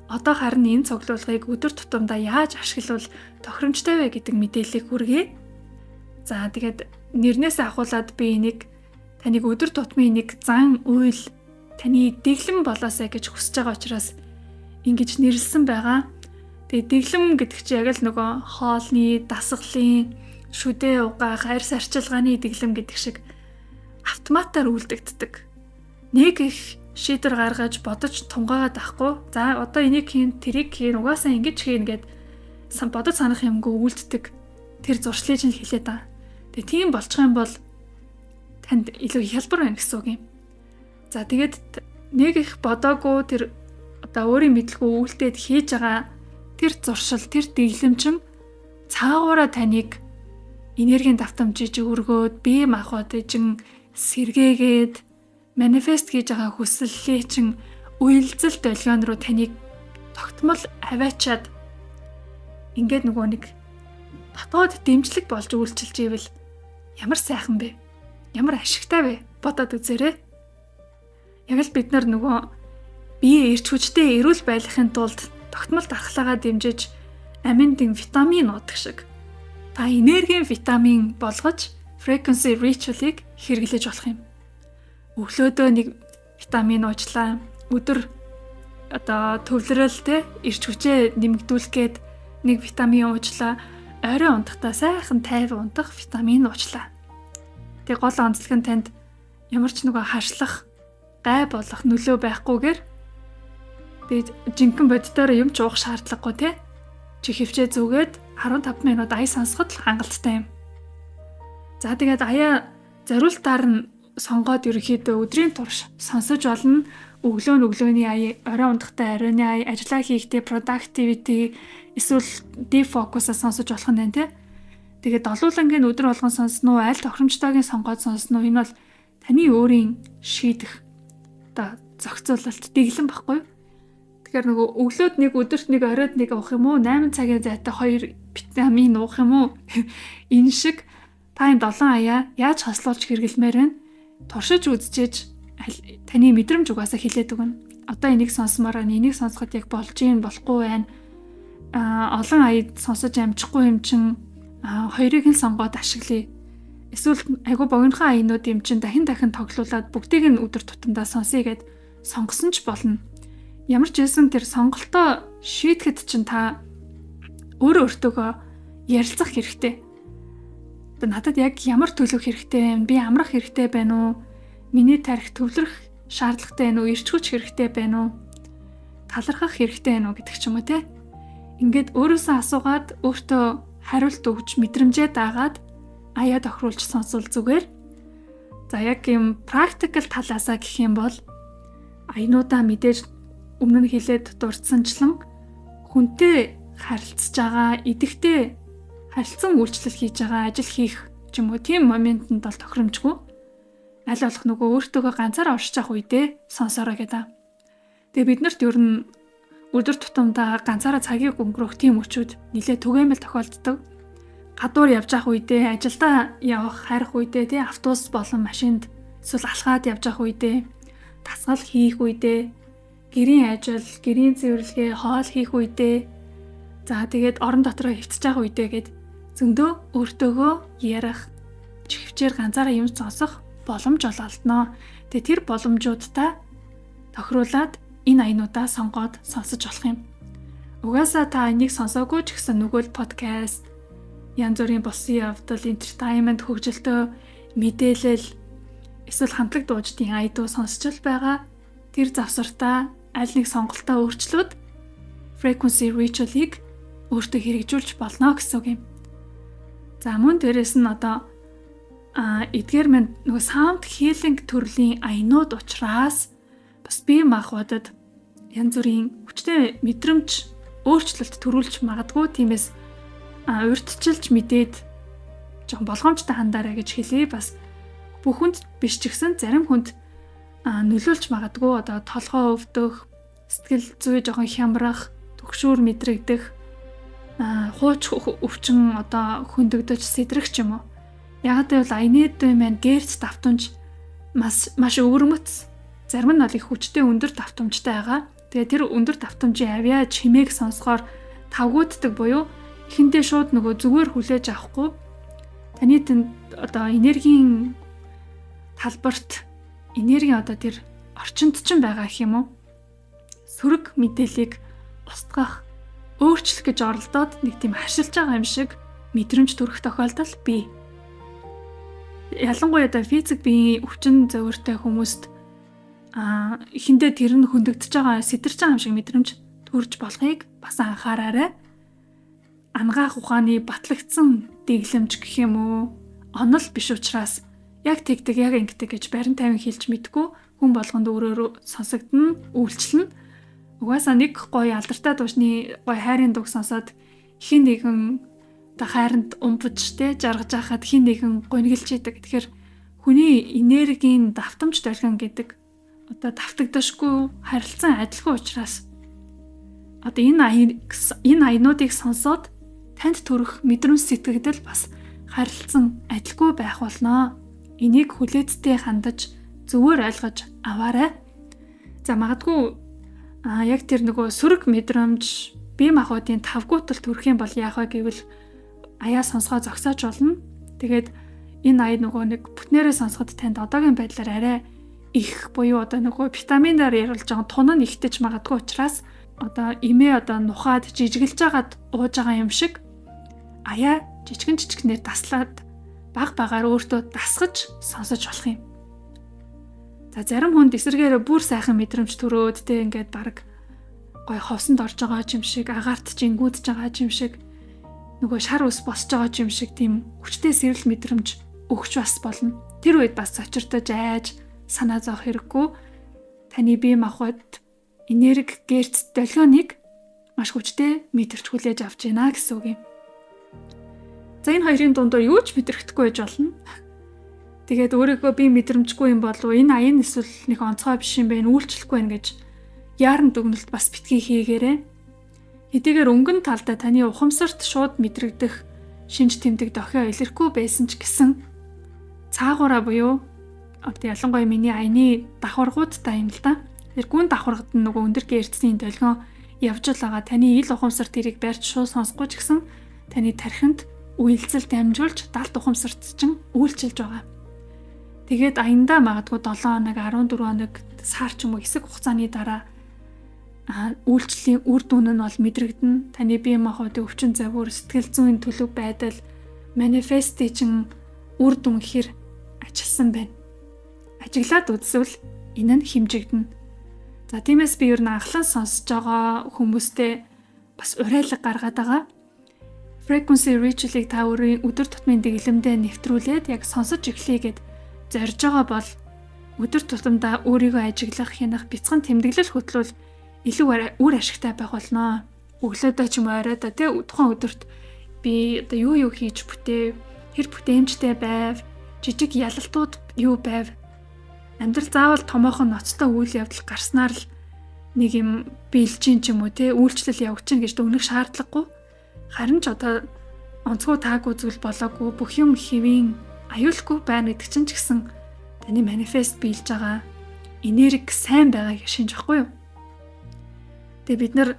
Speaker 1: Одоо харин энэ цуглуулгыг өдөр тутамдаа яаж ашиглавал тохиромжтой вэ гэдэг мэдээллийг хүргэе. За тэгээд нэрнээс ахуулаад би энийг таныг өдөр тутмын нэг зан үйл таны дэглэм болоосай гэж хүсэж байгаа учраас ингэж нэрлсэн байгаа. Тэгээ дэглэм гэдэг чинь яг л нөгөө хоолны, дасгалын, шүдэ угаах, арьс арчилгааны дэглэм гэдэг шиг автоматар үлдэгддэг. Нэг их шийдвэр гаргаж бодож тунгаагаад авахгүй. За одоо энийг хийн, тэрийг хийн, угаасаа ингэж хийн гэд бодож санах юмгүй үлддэг. Тэр зуршлыг чинь хэлээд байгаа. Тэгээ тийм болчих юм бол танд илүү хялбар байна гэсэн үг юм. За тэгээд нэг их бодоогүй тэр одоо өөрийн мэдлгүй үйлдээд хийж байгаа тэр зуршил, тэр дэглэм чинь цаагаараа таныг энергийн давтамжиж өргөөд, бие махбодыг чинь сэргээгээд, манифест хийж байгаа хүсэллээ чинь уялзал долгион руу таныг тогтмол аваачаад ингээд нөгөө нэг дотоод дэмжлэг болж үйлчилж ивэл ямар сайхан бэ? Ямар ашигтай вэ? Бодоод үзээрэй. Яг л бид нар нөгөө бие эрч хүчтэй эрүүл байлгахын тулд тогтмол дархлаагаа дэмжиж аминд витамин уудаг шиг та энергийн витамин болгож frequency ritual-ыг хэрэглэж болох юм. Өглөөдөө нэг витамин уучлаа. Өдөр одоо төвлөрөл те эрч хүчээ нэмэгдүүлэх гээд нэг витамин уучлаа. Орой унтахдаа сайхан тайван унтах витамин уучлаа. Тэгээ гол онцлог нь танд ямар ч нөгөө хашлах, гай болох нөлөө байхгүйгээр тэгээд жинхэнэ боддоор юм ч уух шаардлагагүй те. Чи хөвчээ зүгээд 15 минут ая сонсоход л хангалттай юм. За тэгээд аяа зориултаар нь сонгоод ерөнхийдөө өдрийн турш сонсож болно. Өглөө нь өглөөний ая, орой унтахтаа оройны ая, ажиллаа хийхдээ productivity эсвэл deep focus-а сонсож болох нь байна те. Тэгээд долуулангийн өдөр болгон сонсно уу, аль тохиромжтойг нь сонгоод сонсно уу? Энэ бол таны өөрийн шийдэх одоо зохицуулалт дэглэм баггүй юу? Тэгэхээр нөгөө өглөөд нэг, өдөрт нэг, оройд нэг уух юм уу? 8 цагийн зайтай 2 витамин уух юм уу? Энэ шиг та энэ 7 аяа яаж хослуулж хэрэглэмээр байна? Туршиж үзчихэж таны мэдрэмж угаасаа хэлээд өгнө. Одоо энийг сонсомоор байна. Энийг сонсоход яг болж гин болохгүй байна. Олон аяд сонсож амжихгүй юм чин хоёрыг нь сонгоод ашиглая. Эсвэл айгу богинохон аянууд юм чин дахин дахин тоглуулад бүгдийг нь өдөр тутамдаа сонсъё гэд сонгосон ч болно. Ямар ч байсан тэр сонголтоо шийдэхэд чинь та өөрөө өөртөөгөө ярилцах хэрэгтэй. Одоо надад яг ямар төлөв хэрэгтэй юм? Би амрах хэрэгтэй байна уу? Миний тарих төвлөрөх шаардлагатай байна уу? Ирч хүч хэрэгтэй байна уу? Талархах хэрэгтэй байна уу гэдэг ч юм уу те. Ингээд өөрөөсөө асуугаад өөртөө хариулт өгч мэдрэмжээ дагаад аяа тохируулж сонсвол зүгээр. За яг юм практикал талаасаа гэх юм бол аянуудаа мэдээж өмнө нь хэлээд дурдсанчлан хүнтэй харилцаж байгаа, идэвхтэй харилцан үйлчлэл хийж байгаа, ажил хийх ч юм уу тийм моментод бол тохиромжгүй. Аль болох нөгөө өөртөөгөө ганцаараа оршиж явах үедээ сонсороо гэдэг. Тэгээ бид нарт ер нь өдөр тутамдаа ганцаараа цагийг өнгөрөөх тийм мөчүүд нэлээд түгээмэл тохиолддог. Гадуур явж явах үедээ, ажилдаа явах, харих үедээ, тий автобус болон машинд эсвэл алхаад явж явах үедээ, дасгал хийх үедээ, гэрийн ажил, гэрийн цэвэрлэгээ, хоол хийх үедээ, за тэгээд орон дотроо хэвтэж явах үедээ гээд зөндөө өөртөөгөө ярих, чихвчээр ганцаараа юм сонсох боломж ололдноо. Тэгээ тэр боломжуудаа тохируулаад энэ аянуудаа сонгоод сонсож болох юм. Угаасаа та энийг сонсоогүй ч гэсэн нөгөө л подкаст, янз бүрийн болсон явдал, entertainment, хөгжилтөө мэдээлэл эсвэл хамтлаг дууждын ая дуу сонсч л байгаа. Тэр завсартаа аль нэг сонголтоо өөрчлөөд frequency ritual-ыг өөртөө хэрэгжүүлж болно гэсэн үг юм. За мөн дээрэс нь одоо эдгээр мань нөгөө sound healing төрлийн аянууд учраас бас бие махбодод янз бүрийн хүчтэй мэдрэмж өөрчлөлт төрүүлж магадгүй. Тиймээс урьдчилж мэдээд жоохон болгоомжтой хандаарай гэж хэлье. Бас бүх хүнд биш ч гэсэн зарим хүнд нөлөөлж магадгүй. Одоо толгой өвдөх, сэтгэл зүй жоохон хямрах, түгшүүр мэдрэгдэх, хууч өвчин одоо хөндөгдөж сэдрэх ч юм уу. Яг гэвэл аяны дүй маань гэрц давтамж маш өвөрмөц. Зарим нь бол их хүчтэй өндөр давтамжтай байгаа. Тэгээ тэр өндөр давтамжийн авиа чимээг сонсохоор тавгууддаг буюу эхэндээ шууд нөгөө зүгээр хүлээж авахгүй таны тэнд одоо энергийн талбарт энергийн одоо тэр орчинд ч байгаа гэх юм уу? Сөрөг мэдээллийг устгах, өөрчлөх гэж оролдоод нэг тийм харшилж байгаа юм шиг мэдрэмж төрөх тохиолдол бий. Ялангуяа одоо физик биеийн өвчин зовиртой хүмүүст эхэндээ тэр нь хөндөгдөж байгаа, сэтэрч байгаа юм шиг мэдрэмж төрж болохыг бас анхаараарай. Ангаах ухааны батлагдсан дэглэмж гэх юм уу, онол биш учраас яг тэгдэг, яг ингэдэг гэж барин тавин хэлж мэдгүй, хүн болгонд өөрөөрөө сонсогдно, үйлчлэнэ. Угаасаа нэг гоё алдартай дуушны гоё хайрын дууг сонсоод хин нэгэн одоо хайранд умбж те жаргаж байхад хин нэгэн гонигилж идэг. Тэгэхээр хүний энергийн давтамж долгион гэдэг одоо давтагдашгүй харилцан адилгүй учраас одоо энэ аянуудыг сонсоод танд төрөх мэдрэмж сэтгэгдэл бас харилцан адилгүй байх болно. Энийг хүлээцтэй хандаж зөвөр ойлгож аваарай. За магадгүй яг тэр нөгөө сөрөг мэдрэмж бие махбодын тавгуутал төрөх юм бол яах вэ гэвэл аяа сонсгоо зогсоож болно. Тэгээд энэ ая нөгөө нэг бүтнээрээ сонсоход танд одоогийн байдлаар арай их буюу одоо нөгөө витаминаар ярилж байгаа тун нь ихтэж магадгүй учраас одоо эмээ одоо нухаад жижигэлж байгаад ууж байгаа юм шиг аяа жижигэн жижигнээр таслаад баг багаар өөртөө дасгаж сонсож болох юм. За зарим хүнд эсэргээрээ бүр сайхан мэдрэмж төрөөд тэ ингээд баг гой ховсонд орж байгаа юм шиг, агаарт жингүүдж байгаа юм шиг, нөгөө шар ус босч байгаа юм шиг тийм хүчтэй сэрэл мэдрэмж өгч бас болно. Тэр үед бас цочирдож айж санаа зовох хэрэггүй. Таны бие махбод энерги гэрц долгионыг маш хүчтэй мэдэрч хүлээж авч байна гэсэн үг юм. За энэ хоёрын дундуур юу ч мэдрэхтэхгүй байж болно. Тэгээд өөрийгөө би мэдрэмжгүй юм болов энэ аян эсвэл нэг онцгой биш юм байна, үйлчлэхгүй байна гэж яаран дүгнэлт бас битгий хийгээрэй. Хэдийгээр өнгөн талдаа таны ухамсарт шууд мэдрэгдэх шинж тэмдэг дохио илэрхгүй байсан ч гэсэн цаагаараа буюу одоо ялангуяа миний аяны давхаргуудтай юм л да. Тэр гүн давхаргад нь нөгөө өндөр гэрцсийн долгион явж л байгаа. Таны ил ухамсар тэрийг барьж шууд сонсохгүй ч гэсэн таны тархинд үйлцэл дамжуулж далд ухамсарт чинь үйлчилж байгаа. Тэгээд аяндаа магадгүй 7 хоног, 14 хоног, сар ч юм уу хэсэг хугацааны дараа үйлчлэлийн үр дүн нь бол мэдрэгдэнэ. Таны бие махбодын өвчин завуур, сэтгэл зүйн төлөв байдал, манифести чинь үр дүн хэр ажилласан байна. Ажиглаад үзвэл энэ нь хэмжигдэнэ. За тиймээс би ер нь анхлан сонсож байгаа хүмүүстэй бас уриалга гаргаад байгаа. Frequency ritual-ыг та өөрийн өдөр тутмын дэглэмдээ нэвтрүүлээд яг сонсож эхлэе гэд зорж байгаа бол өдөр тутамдаа өөрийгөө ажиглах, хянах, бяцхан тэмдэглэл хөтлвөл илүү үр ашигтай байх болно. Өглөөдөө ч юм уу оройдоо тий тухайн өдөрт би одоо юу юу хийж бүтээв, хэр бүтээмжтэй байв, жижиг ялалтууд юу байв. Амьдрал заавал томоохон ноцтой үйл явдал гарснаар л нэг юм биелжин ч юм уу тий үйлчлэл явагдчихна гэж дүгнэх шаардлагагүй. Харин ч одоо онцгой таагүй зүйл болоогүй, бүх юм хэвийн аюулгүй байна гэдэг чинь ч гэсэн таны манифест биелж байгаа энерги сайн байгааг шинж баггүй юу? Тэгээ бид нар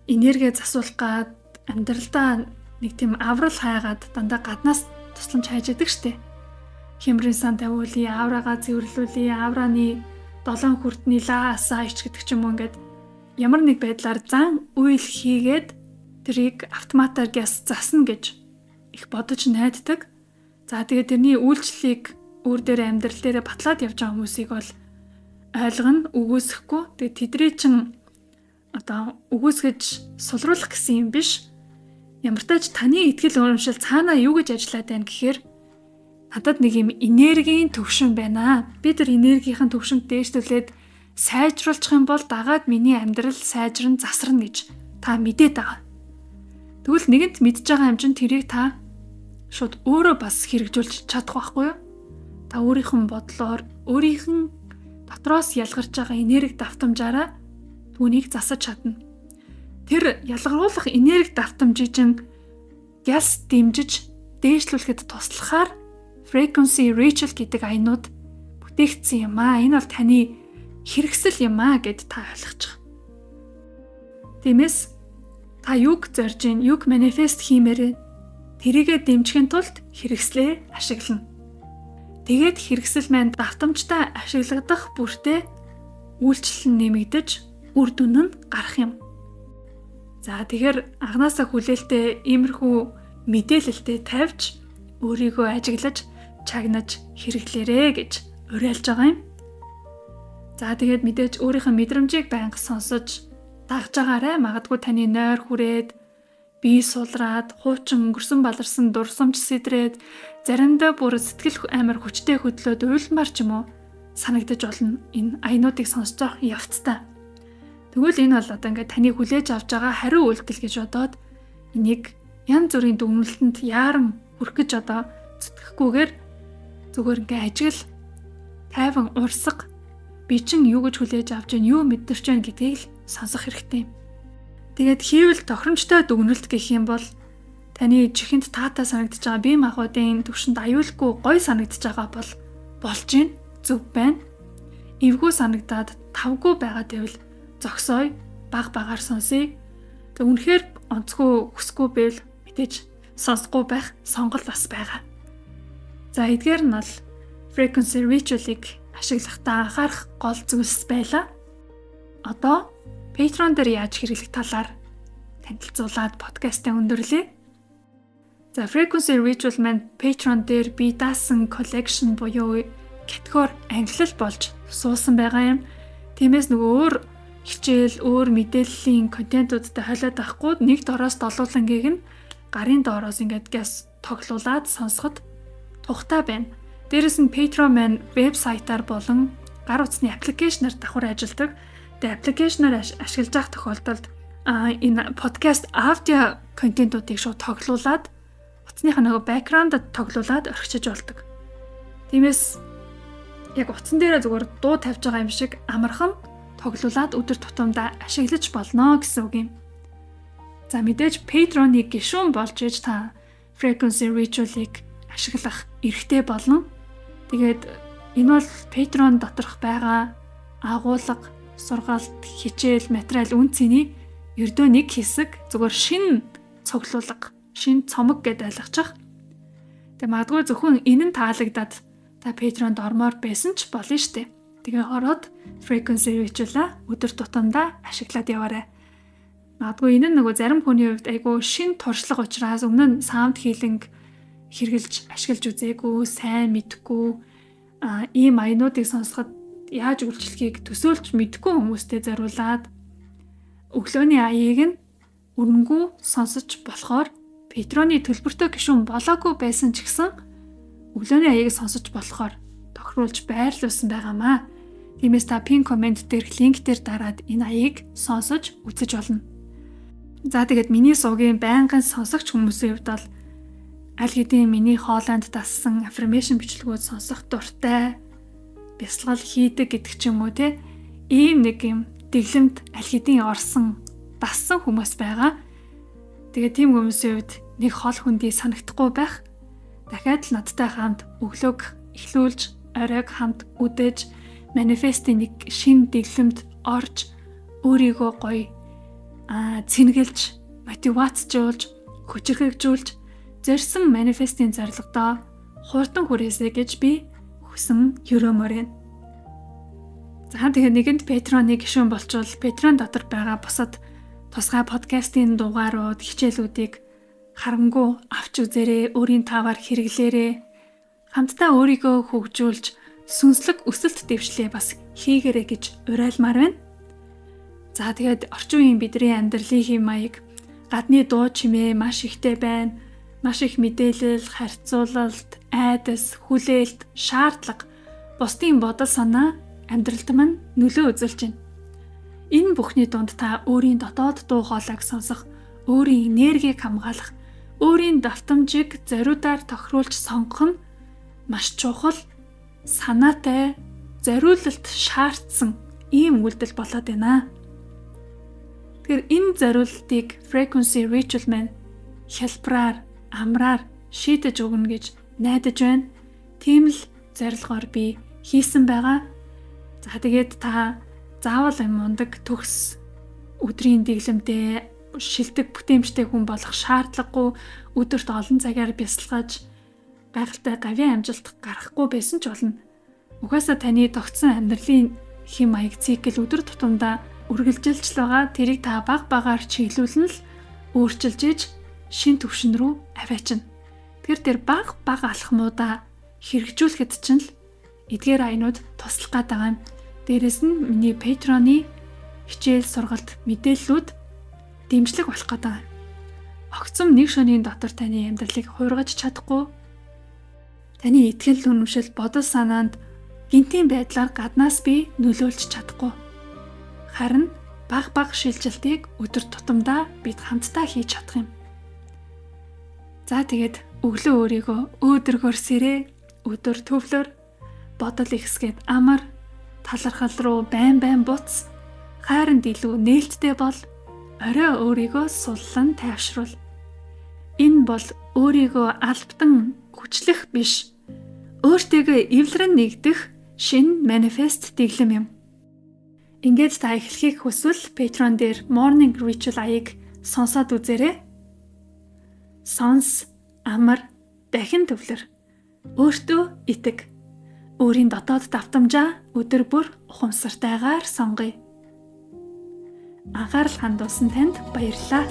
Speaker 1: энерги засуулах гад амьдралдаа нэг тийм аврал хайгаад дандаа гаднаас тусламж хайж идэг штэ. Хямрын сан тавиулъя, аврагаа цэвэрлүүлье, аврааны долоон хүртний лаа асаа ич гэдэг ч юм уу ингээд ямар нэг байдлаар зан үйл хийгээд тэрийг автоматар гяс засна гэж их бодож найддаг. За тэгээд тэрний үйлчлэлийг өөр дээр амьдрал дээрээ батлаад явж байгаа хүмүүсийг бол ойлгоно, үгүйсэхгүй. Тэгээд тэдний чин одоо үгүйсгэж сулруулах гэсэн юм биш. Ямар ч тач таны итгэл үнэмшил цаанаа юу гэж ажиллаад байна гэхээр надад нэг юм энергийн төвшин байна. Би тэр энергийнхэн төвшөнд дээшлүүлээд сайжруулчих юм бол дагаад миний амьдрал сайжран засарна гэж та мэдээд байгаа. Тэгвэл нэгэнт мэдж байгаа юм чинь тэрийг та шууд өөрөө бас хэрэгжүүлж чадах байхгүй юу? Та өөрийнх нь бодлоор, өөрийнх нь дотроос ялгарч байгаа энерги давтамжаараа түүнийг засаж чадна. Тэр ялгаруулах энерги давтамжийг чинь гяс дэмжиж дээшлүүлэхэд туслахаар frequency ritual гэдэг аянууд бүтээгдсэн юм аа. Энэ бол таны хэрэгсэл юм аа гэд та ойлгочих. Тиймээс та юг зорж гин, юг манифест хиймээр тэрийгэ дэмжихийн тулд хэрэгслээ ашиглана. Тэгээд хэрэгсэл маань давтамжтай ашиглагдах бүртээ үйлчлэл нь нэмэгдэж үр дүн нь гарах юм. За, тэгэхээр анханасаа хүлээлтээ иймэрхүү мэдээлэлтэй тавьж өөрийгөө ажиглаж, чагнаж хэрэглээрэй гэж уриалж байгаа юм. За, тэгээд мэдээж өөрийнхөө мэдрэмжийг байнга сонсож дагж байгаарай. Магадгүй таны нойр хүрээд, бие сулраад, хуучин өнгөрсөн баларсан дурсамж сэдрээд, заримдаа бүр сэтгэл амар хүчтэй хөдлөөд уйлмаар ч юм уу санагдаж болно. Энэ аянуудыг сонсож явах явцдаа. Тэгвэл энэ бол одоо ингээд таны хүлээж авч байгаа хариу үйлдэл гэж бодоод энийг янз бүрийн дүгнэлтэнд яаран хүрэх гэж одоо зүтгэхгүйгээр зүгээр ингээ ажигл, тайван урсга, би чин юу гэж хүлээж авч байна, юу мэдэрч байна гэдгийг л сонсох хэрэгтэй юм. Тэгээд хийвэл тохиромжтой дүгнэлт гэх юм бол таны чихэнд таатай санагдаж байгаа, бие махбодын төвшөнд аюулгүй гой санагдаж байгаа бол болж гин, зөв байна. Эвгүй санагдаад тавгүй байгаа гэвэл зогсооё, баг багаар сонсъё. Тэг үнэхээр онцгүй хүсгүй байвал мэдээж сонсохгүй байх сонголт бас байгаа. За, эдгээр нь бол frequency ritual-ыг ашиглахдаа анхаарах гол зүйлс байлаа. Одоо Patreon дээр яаж хэрэглэх талаар танилцуулаад подкастаа өндөрлөе. За, frequency ritual маань Patreon дээр бие даасан collection буюу категори ангилал болж суусан байгаа юм. Тиймээс нөгөө өөр хичээл, өөр мэдээллийн контентуудтай хойлоод авахгүй, нэг дороос долуулангийг нь гарын доороос ингээд гяс тоглуулад сонсоход тухтай байна. Дээрэс нь Patreon маань вебсайтаар болон гар утасны application аар давхар ажилладаг. Тэгээ application аар ашиглаж байгаа тохиолдолд энэ подкаст аудио контентуудыг шууд тоглуулад, утасныхаа нөгөө background-д тоглуулад орхичиж болдог. Тиймээс яг утсан дээрээ зүгээр дуу тавьж байгаа юм шиг амархан тоглуулад өдөр тутамдаа ашиглаж болно гэсэн үг юм. За, мэдээж Patreon-ы гишүүн болж иж та frequency ritual-ыг ашиглах эрхтэй болно. Тэгээд энэ бол Patreon доторх байгаа агуулга, сургалт, хичээл, материал үн цэний ердөө нэг хэсэг, зүгээр шин цуглуулга, шин цомог гэдээ ойлгочих. Тэгээ магадгүй зөвхөн энэ нь таалагдаад та Patreon-д ормоор байсан ч болно штэ. Тэгээ ороод frequency ritual-а өдөр тутамдаа ашиглаад яваарай. Магадгүй энэ нь нөгөө зарим хүний хувьд айгүй шин туршлага учраас өмнө нь sound healing хэрэглэж ашиглаж үзээгүй, сайн мэдэхгүй, ийм аянуудыг сонсоход яаж үйлчлэхийг төсөөлж мэдэхгүй хүмүүстэй зориулаад өглөөний аяыг нь өрнөгүү сонсож болохоор, Patreon ы төлбөртэй гишүүн болоогүй байсан ч гэсэн өглөөний аяыг сонсож болохоор тохируулж байрлуулсан байгаамаа. Тиймээс та pin comment дээрх линк дээр дараад энэ аяыг сонсож үзэж болно. За, тэгээд миний сувгийн байнгын сонсогч хүмүүсийн хувьд бол аль хэдийн миний хоолойнд дассан affirmation бичлэгүүд сонсох дуртай, бясалгал хийдэг гэдэг ч юм уу, те, ийм нэг юм дэглэмд аль хэдийн орсон, дассан хүмүүс байгаа. Тэгээ тийм хүмүүсийн хувьд нэг хол хөндий санагдахгүй байх. Дахиад л надтай хамт өглөөг эхлүүлж, оройг хамт үдэж, манифестийн нэг шин дэглэмд орж, өөрийгөө гоё цэнгэлж, мотивацжуулж, хүчирхэгжүүлж, зорьсон манифестийн зорилгодоо хурдан хүрээсэй гэж би хүсэн ерөөмөр байна. За, тэгээ нэгэнд Patreon-ы гишүүн болчвол Patreon дотор байгаа бусад тусгай подкастын дугаарууд, хичээлүүдийг харамгүй авч үзээрэй, өөрийн тааваар хэрэглээрэй. Хамтдаа өөрийгөө хөгжүүлж, сүнслэг өсөлт дэвшлээ бас хийгээрэй гэж уриалмаар байна. За, тэгээд орчин үеийн бидний амьдралын хэв маяг гадны дуу чимээ маш ихтэй байна. Маш их мэдээлэл, харьцуулалт, айдас, хүлээлт, шаардлага, бусдын бодол санаа амьдралд маань нөлөө үзүүлж байна. Энэ бүхний дунд та өөрийн дотоод дуу хоолойг сонсох, өөрийн энергийг хамгаалах, өөрийн давтамжийг зориудаар тохируулж сонгох нь маш чухал, санаатай, зориулалт шаардсан ийм үйлдэл болоод байна. Тэгэхээр энэ зориултыг frequency ritual маань хялбараар, амраар шийдэж өгнө гэж найдаж байна. Тийм л зорилгоор би хийсэн байгаа. За, тэгээд та заавал юм мундаг, төгс өдрийн дэглэмтэй, шилдэг бүтээмжтэй хүн болох шаардлагагүй, өдөрт олон цагаар бясалгаж гайхалтай гавийн амжилт гаргахгүй байсан ч болно. Угаасаа таны тогтсон амьдралын хэм маяг цикл өдөр тутамдаа үргэлжилж л байгаа. Тэрийг та баг багаар чиглүүлнэ л өөрчилж иж шин төвшин рүү аваачна. Тэгэхээр тэр баг баг алхмуудаа хэрэгжүүлэхэд чинь л эдгээр аянууд туслах гээд байгаа юм. Дээрэс нь миний Patreon-ы хичээл сургалт мэдээллүүд дэмжлэг болох гээд байгаа юм. Огцом нэг шөнийн дотор таны амьдралыг хуургаж чадахгүй, таны итгэл үнэмшил, бодол санаанд гинтийн байдлаар гаднаас би нөлөөлж чадахгүй. Харин баг баг шилжилтийг өдөр тутамдаа бид хамтдаа хийж чадах юм. За тэгээд өглөө өөрийгөө өөдрөгөр сэрээ, өдөр төвлөр, бодол ихсгээд амар, талархал руу байн байн буц, хайранд илүү нээлттэй бол, орой өөрийгөө суллан тайвшруул. Энэ бол өөрийгөө албатан хүчлэх биш. Өөртөөгөө эвлэрэн нэгдэх шинэ манифест дэглэм юм. Ингээд та эхлэхийг хүсвэл Patreon дээр Morning Ritual аяыг сонсоод үзээрэй. Сонс, амар, дахин төвлөр. Өөртөө итэг. Өөрийн дотоод давтамжаа өдөр бүр ухамсартайгаар сонгоё. Анхаарал хандуулсан танд баярлалаа.